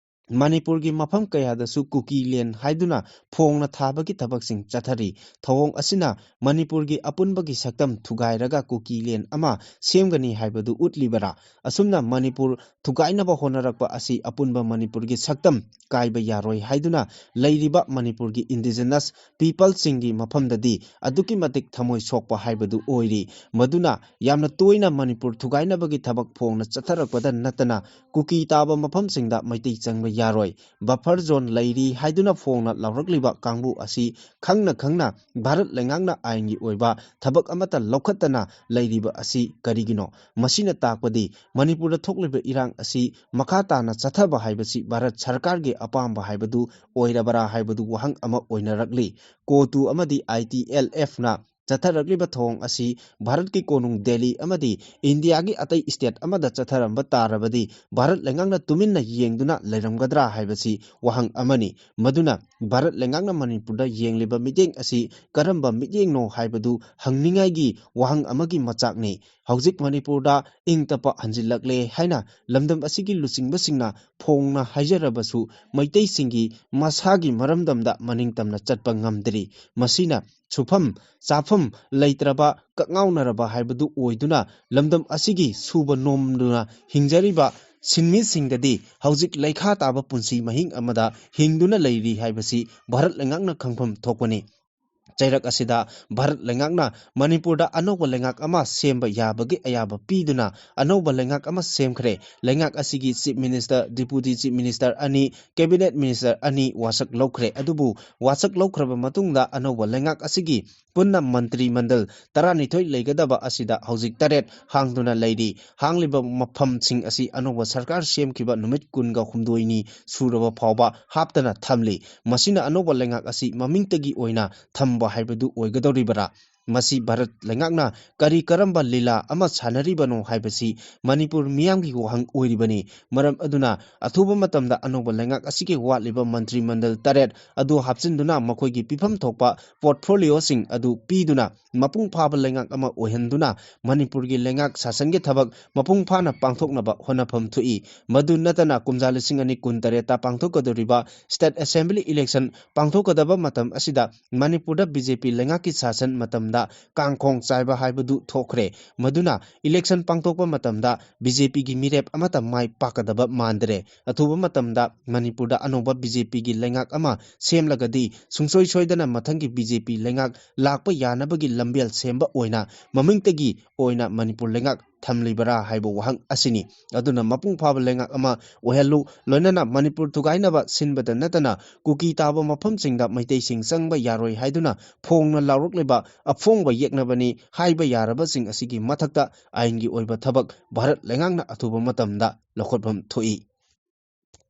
ꯃꯅꯤꯄꯨꯔꯒꯤ ꯃꯐꯝ ꯀꯌꯥꯗꯁꯨ ꯀꯨꯀꯤ ꯂꯦꯟ ꯍꯥꯏꯗꯨꯅ ꯐꯣꯡꯅ ꯊꯥꯕꯒꯤ ꯊꯕꯛꯁꯤꯡ ꯆꯠꯊꯔꯤ꯫ ꯊꯧꯑꯣꯡ ꯑꯁꯤꯅ ꯃꯅꯤꯄꯨꯔꯒꯤ ꯑꯄꯨꯟꯕꯒꯤ ꯁꯛꯇꯝ ꯊꯨꯒꯥꯏꯔꯒ ꯀꯨꯀꯤ ꯂꯦꯟ ꯑꯃ ꯁꯦꯝꯒꯅꯤ ꯍꯥꯏꯕꯗꯨ ꯎꯠꯂꯤꯕꯔꯥ? ꯑꯁꯨꯝꯅ ꯃꯅꯤꯄꯨꯔ ꯊꯨꯒꯥꯏꯅꯕ ꯍꯣꯠꯅꯔꯛꯄ ꯑꯁꯤ ꯑꯄꯨꯟꯕ ꯃꯅꯤꯄꯨꯔꯒꯤ ꯁꯛꯇꯝ ꯀꯥꯏꯕ ꯌꯥꯔꯣꯏ ꯍꯥꯏꯗꯨꯅ ꯂꯩꯔꯤꯕ ꯃꯅꯤꯄꯨꯔꯒꯤ indigenous peopleꯁꯤꯡꯒꯤ ꯃꯐꯝꯗꯗꯤ ꯑꯗꯨꯛꯀꯤ ꯃꯇꯤꯛ ꯊꯃꯣꯏ ꯁꯣꯛꯄ ꯍꯥꯏꯕꯗꯨ ꯑꯣꯏꯔꯤ꯫ ꯃꯗꯨꯅ ꯌꯥꯝꯅ ꯇꯣꯏꯅ ꯃꯅꯤꯄꯨꯔ ꯊꯨꯒꯥꯏꯅꯕꯒꯤ ꯊꯕꯛ ꯐꯣꯡꯅ ꯆꯠꯊꯔꯛꯄꯗ ꯅꯠꯇꯅ ꯀꯨꯀꯤ ꯇꯥꯕ ꯃꯐꯝꯁꯤꯡꯗ ꯃꯩꯇꯩ ꯆꯪꯕ ꯌꯥꯔꯣꯏ, buffer zone ꯂꯩꯔꯤ ꯍꯥꯏꯗꯨꯅ ꯐꯣꯡꯅ ꯂꯥꯎꯔꯛꯂꯤꯕ ꯀꯥꯡꯕꯨ ꯑꯁꯤ ꯈꯪꯅ ꯈꯪꯅ ꯚꯥꯔꯠ ꯂꯩꯉꯥꯛꯅ ꯑꯥꯏꯟꯒꯤ ꯑꯣꯏꯕ ꯊꯕꯛ ꯑꯃꯠꯇ ꯂꯧꯈꯠꯇꯅ ꯂꯩꯔꯤꯕ ꯑꯁꯤ ꯀꯔꯤꯒꯤꯅꯣ? ꯃꯁꯤꯅ ꯇꯥꯛꯄꯗꯤ ꯃꯅꯤꯄꯨꯔꯗ ꯊꯣꯛꯂꯤꯕ ꯏꯔꯥꯡ ꯑꯁꯤ ꯃꯈꯥ ꯇꯥꯅ ꯆꯠꯊꯕ ꯍꯥꯏꯕꯁꯤ ꯚꯥꯔꯠ ꯁꯔꯀꯥꯔꯒꯤ ꯑꯄꯥꯝꯕ ꯍꯥꯏꯕꯗꯨ ꯑꯣꯏꯔꯕꯔꯥ ꯍꯥꯏꯕꯗꯨ ꯋꯥꯍꯪ ꯑꯃ ꯑꯣꯏꯅꯔꯛꯂꯤ꯫ ꯀꯣꯇꯨ ꯑꯃꯗꯤ ꯑꯥꯏ ꯇꯤ ꯑꯦꯜ ꯑꯦꯐꯅ ꯆꯠꯊꯔꯛꯂꯤꯕ ꯊꯧꯑꯣꯡ ꯑꯁꯤ ꯚꯥꯔꯠꯀꯤ ꯀꯣꯅꯨꯡ ꯗꯦꯜꯂꯤ ꯑꯃꯗꯤ ꯏꯟꯗꯤꯌꯥꯒꯤ ꯑꯇꯩ state ꯑꯃꯗ ꯆꯠꯊꯔꯝꯕ ꯇꯥꯔꯕꯗꯤ ꯚꯥꯔꯠ ꯂꯩꯉꯥꯛꯅ ꯇꯨꯃꯤꯟꯅ ꯌꯦꯡꯗꯨꯅ ꯂꯩꯔꯝꯒꯗ꯭ꯔꯥ ꯍꯥꯏꯕꯁꯤ ꯋꯥꯍꯪ ꯑꯃꯅꯤ꯫ ꯃꯗꯨꯅ ꯚꯥꯔꯠ ꯂꯩꯉꯥꯛꯅ ꯃꯅꯤꯄꯨꯔꯗ ꯌꯦꯡꯂꯤꯕ ꯃꯤꯠꯌꯦꯡ ꯑꯁꯤ ꯀꯔꯝꯕ ꯃꯤꯠꯌꯦꯡꯅꯣ ꯍꯥꯏꯕꯗꯨ ꯍꯪꯅꯤꯡꯉꯥꯏꯒꯤ ꯋꯥꯍꯪ ꯑꯃꯒꯤ ꯃꯆꯥꯛꯅꯤ꯫ ꯍꯧꯖꯤꯛ ꯃꯅꯤꯄꯨꯔꯗ ꯏꯪ ꯇꯞꯄ ꯍꯟꯖꯤꯜꯂꯛꯂꯦ ꯍꯥꯏꯅ ꯂꯝꯗꯝ ꯑꯁꯤꯒꯤ ꯂꯨꯆꯤꯡꯕꯁꯤꯡꯅ ꯐꯣꯡꯅ ꯍꯥꯏꯖꯔꯕꯁꯨ ꯃꯩꯇꯩꯁꯤꯡꯒꯤ ꯃꯁꯥꯒꯤ ꯃꯔꯝꯗꯝꯗ ꯃꯅꯤꯡ ꯇꯝꯅ ꯆꯠꯄ ꯉꯝꯗ꯭ꯔꯤ꯫ ꯃꯁꯤꯅ ꯁꯨꯐꯝ ꯆꯥꯐꯝ ꯂꯩꯇ꯭ꯔꯕ ꯀꯛꯉꯥꯎꯅꯔꯕ ꯍꯥꯏꯕꯗꯨ ꯑꯣꯏꯗꯨꯅ ꯂꯝꯗꯝ ꯑꯁꯤꯒꯤ ꯁꯨꯕ ꯅꯣꯝꯗꯨꯅ ꯍꯤꯡꯖꯔꯤꯕ ꯁꯤꯟꯃꯤꯁꯤꯡꯗꯗꯤ ꯍꯧꯖꯤꯛ ꯂꯩꯈꯥ ꯇꯥꯕ ꯄꯨꯟꯁꯤ ꯃꯍꯤꯡ ꯑꯃꯗ ꯍꯤꯡꯗꯨꯅ ꯂꯩꯔꯤ ꯍꯥꯏꯕꯁꯤ ꯚꯥꯔꯠ ꯂꯩꯉꯥꯛꯅ ꯈꯪꯐꯝ ꯊꯣꯛꯄꯅꯤ꯫ ꯆꯩꯔꯛ ꯑꯁꯤꯗ ꯚꯥꯔꯠ ꯂꯩꯉꯥꯛꯅ ꯃꯅꯤꯄꯨꯔꯗ ꯑꯅꯧꯕ ꯂꯩꯉꯥꯛ ꯑꯃ ꯁꯦꯝꯕ ꯌꯥꯕꯒꯤ ꯑꯌꯥꯕ ꯄꯤꯗꯨꯅ ꯑꯅꯧꯕ ꯂꯩꯉꯥꯛ ꯑꯃ ꯁꯦꯝꯈ꯭ꯔꯦ꯫ ꯂꯩꯉꯥꯛ ꯑꯁꯤꯒꯤ Chief Minister, Deputy Chief Minister ꯑꯅꯤ, Cabinet Minister ꯑꯅꯤ ꯋꯥꯁꯛ ꯂꯧꯈ꯭ꯔꯦ꯫ ꯑꯗꯨꯕꯨ ꯋꯥꯁꯛ ꯂꯧꯈ꯭ꯔꯕ ꯃꯇꯨꯡꯗ ꯑꯅꯧꯕ ꯂꯩꯉꯥꯛ ꯑꯁꯤꯒꯤ ꯄꯨꯟꯅ ꯃꯟꯇ꯭ꯔꯤ ꯃꯟꯗꯜ ꯇꯔꯥꯅꯤꯊꯣꯏ ꯂꯩꯒꯗꯕ ꯑꯁꯤꯗ ꯍꯧꯖꯤꯛ ꯇꯔꯦꯠ ꯍꯥꯡꯗꯨꯅ ꯂꯩꯔꯤ꯫ ꯍꯥꯡꯂꯤꯕ ꯃꯐꯝꯁꯤꯡ ꯑꯁꯤ ꯑꯅꯧꯕ ꯁꯔꯀꯥꯔ ꯁꯦꯝꯈꯤꯕ ꯅꯨꯃꯤꯠ ꯀꯨꯟꯒ ꯍꯨꯝꯗꯣꯏꯅꯤ ꯁꯨꯔꯕ ꯐꯥꯎꯕ ꯍꯥꯞꯇꯅ ꯊꯝꯂꯤ꯫ ꯃꯁꯤꯅ ꯑꯅꯧꯕ ꯂꯩꯉꯥꯛ ꯑꯁꯤ ꯃꯃꯤꯡꯇꯒꯤ ꯑꯣꯏꯅ ꯊꯝꯕ ꯍꯥꯏꯕꯗꯨ ꯑꯣꯏꯒꯗꯧꯔꯤꯕꯔꯥ? ꯃꯁꯤ ꯚꯥꯔꯠ ꯂꯩꯉꯥꯛꯅ ꯀꯔꯤ ꯀꯔꯝꯕ ꯂꯤꯂꯥ ꯑꯃ ꯁꯥꯟꯅꯔꯤꯕꯅꯣ ꯍꯥꯏꯕꯁꯤ ꯃꯅꯤꯄꯨꯔ ꯃꯤꯌꯥꯝꯒꯤ ꯋꯥꯍꯪ ꯑꯣꯏꯔꯤꯕꯅꯤ꯫ ꯃꯔꯝ ꯑꯗꯨꯅ ꯑꯊꯨꯕ ꯃꯇꯝꯗ ꯑꯅꯧꯕ ꯂꯩꯉꯥꯛ ꯑꯁꯤꯒꯤ ꯋꯥꯠꯂꯤꯕ ꯃꯟꯇ꯭ꯔꯤ ꯃꯟꯗꯜ ꯇꯔꯦꯠ ꯑꯗꯨ ꯍꯥꯞꯆꯤꯟꯗꯨꯅ ꯃꯈꯣꯏꯒꯤ ꯄꯤꯐꯝ ꯊꯣꯛꯄ portfolioꯁꯤꯡ ꯑꯗꯨ ꯄꯤꯗꯨꯅ ꯃꯄꯨꯡ ꯐꯥꯕ ꯂꯩꯉꯥꯛ ꯑꯃ ꯑꯣꯏꯍꯟꯗꯨꯅ ꯃꯅꯤꯄꯨꯔꯒꯤ ꯂꯩꯉꯥꯛ ꯁꯥꯁꯟꯒꯤ ꯊꯕꯛ ꯃꯄꯨꯡ ꯐꯥꯅ ꯄꯥꯡꯊꯣꯛꯅꯕ ꯍꯣꯠꯅꯐꯝ ꯊꯣꯛꯏ꯫ ꯃꯗꯨ ꯅꯠꯇꯅ ꯀꯨꯝꯖꯥ ꯂꯤꯁꯤꯡ ꯑꯅꯤ ꯀꯨꯟ ꯇꯔꯦꯠꯇ ꯄꯥꯡꯊꯣꯛꯀꯗꯧꯔꯤꯕ state assembly election ꯄꯥꯡꯊꯣꯛꯀꯗꯕ ꯃꯇꯝ ꯑꯁꯤꯗ ꯃꯅꯤꯄꯨꯔꯗ BJP ꯂꯩꯉꯥꯛꯀꯤ ꯁꯥꯁꯟ ꯃꯇꯝꯗ ꯀꯥꯡꯈꯣꯡ ꯆꯥꯏꯕ ꯍꯥꯏꯕꯗꯨ ꯊꯣꯛꯈ꯭ꯔꯦ꯫ ꯃꯗꯨꯅ election ꯄꯥꯡꯊꯣꯛꯄ ꯃꯇꯝꯗ BJPꯒꯤ ꯃꯤꯔꯦꯞ ꯑꯃꯠꯇ ꯃꯥꯏ ꯄꯥꯛꯀꯗꯕ ꯃꯥꯟꯗ꯭ꯔꯦ꯫ ꯑꯊꯨꯕ ꯃꯇꯝꯗ ꯃꯅꯤꯄꯨꯔꯗ ꯑꯅꯧꯕ BJPꯒꯤ ꯂꯩꯉꯥꯛ ꯑꯃ ꯁꯦꯝꯂꯒꯗꯤ ꯁꯨꯡꯁꯣꯏ ꯁꯣꯏꯗꯅ ꯃꯊꯪꯒꯤ BJP ꯂꯩꯉꯥꯛ ꯂꯥꯛꯄ ꯌꯥꯅꯕꯒꯤ ꯂꯝꯕꯦꯜ ꯁꯦꯝꯕ ꯑꯣꯏꯅ ꯃꯃꯤꯡꯇꯒꯤ ꯑꯣꯏꯅ ꯃꯅꯤꯄꯨꯔ ꯂꯩꯉꯥꯛ ꯊꯝꯂꯤꯕꯔꯥ ꯍꯥꯏꯕ ꯋꯥꯍꯪ ꯑꯁꯤꯅꯤ꯫ ꯑꯗꯨꯅ ꯃꯄꯨꯡ ꯐꯥꯕ ꯂꯩꯉꯥꯛ ꯑꯃ ꯑꯣꯏꯍꯜꯂꯨ, ꯂꯣꯏꯅꯅ ꯃꯅꯤꯄꯨꯔ ꯊꯨꯒꯥꯏꯅꯕ ꯁꯤꯟꯕꯗ ꯅꯠꯇꯅ ꯀꯨꯀꯤ ꯇꯥꯕ ꯃꯐꯝꯁꯤꯡꯗ ꯃꯩꯇꯩꯁꯤꯡ ꯆꯪꯕ ꯌꯥꯔꯣꯏ ꯍꯥꯏꯗꯨꯅ ꯐꯣꯡꯅ ꯂꯥꯎꯔꯛꯂꯤꯕ ꯑꯐꯣꯡꯕ ꯌꯦꯛꯅꯕꯅꯤ ꯍꯥꯏꯕ ꯌꯥꯔꯕꯁꯤꯡ ꯑꯁꯤꯒꯤ ꯃꯊꯛꯇ ꯑꯥꯏꯟꯒꯤ ꯑꯣꯏꯕ ꯊꯕꯛ ꯚꯥꯔꯠ ꯂꯩꯉꯥꯛꯅ ꯑꯊꯨꯕ ꯃꯇꯝꯗ ꯂꯧꯈꯠꯐꯝ ꯊꯣꯛꯏ꯫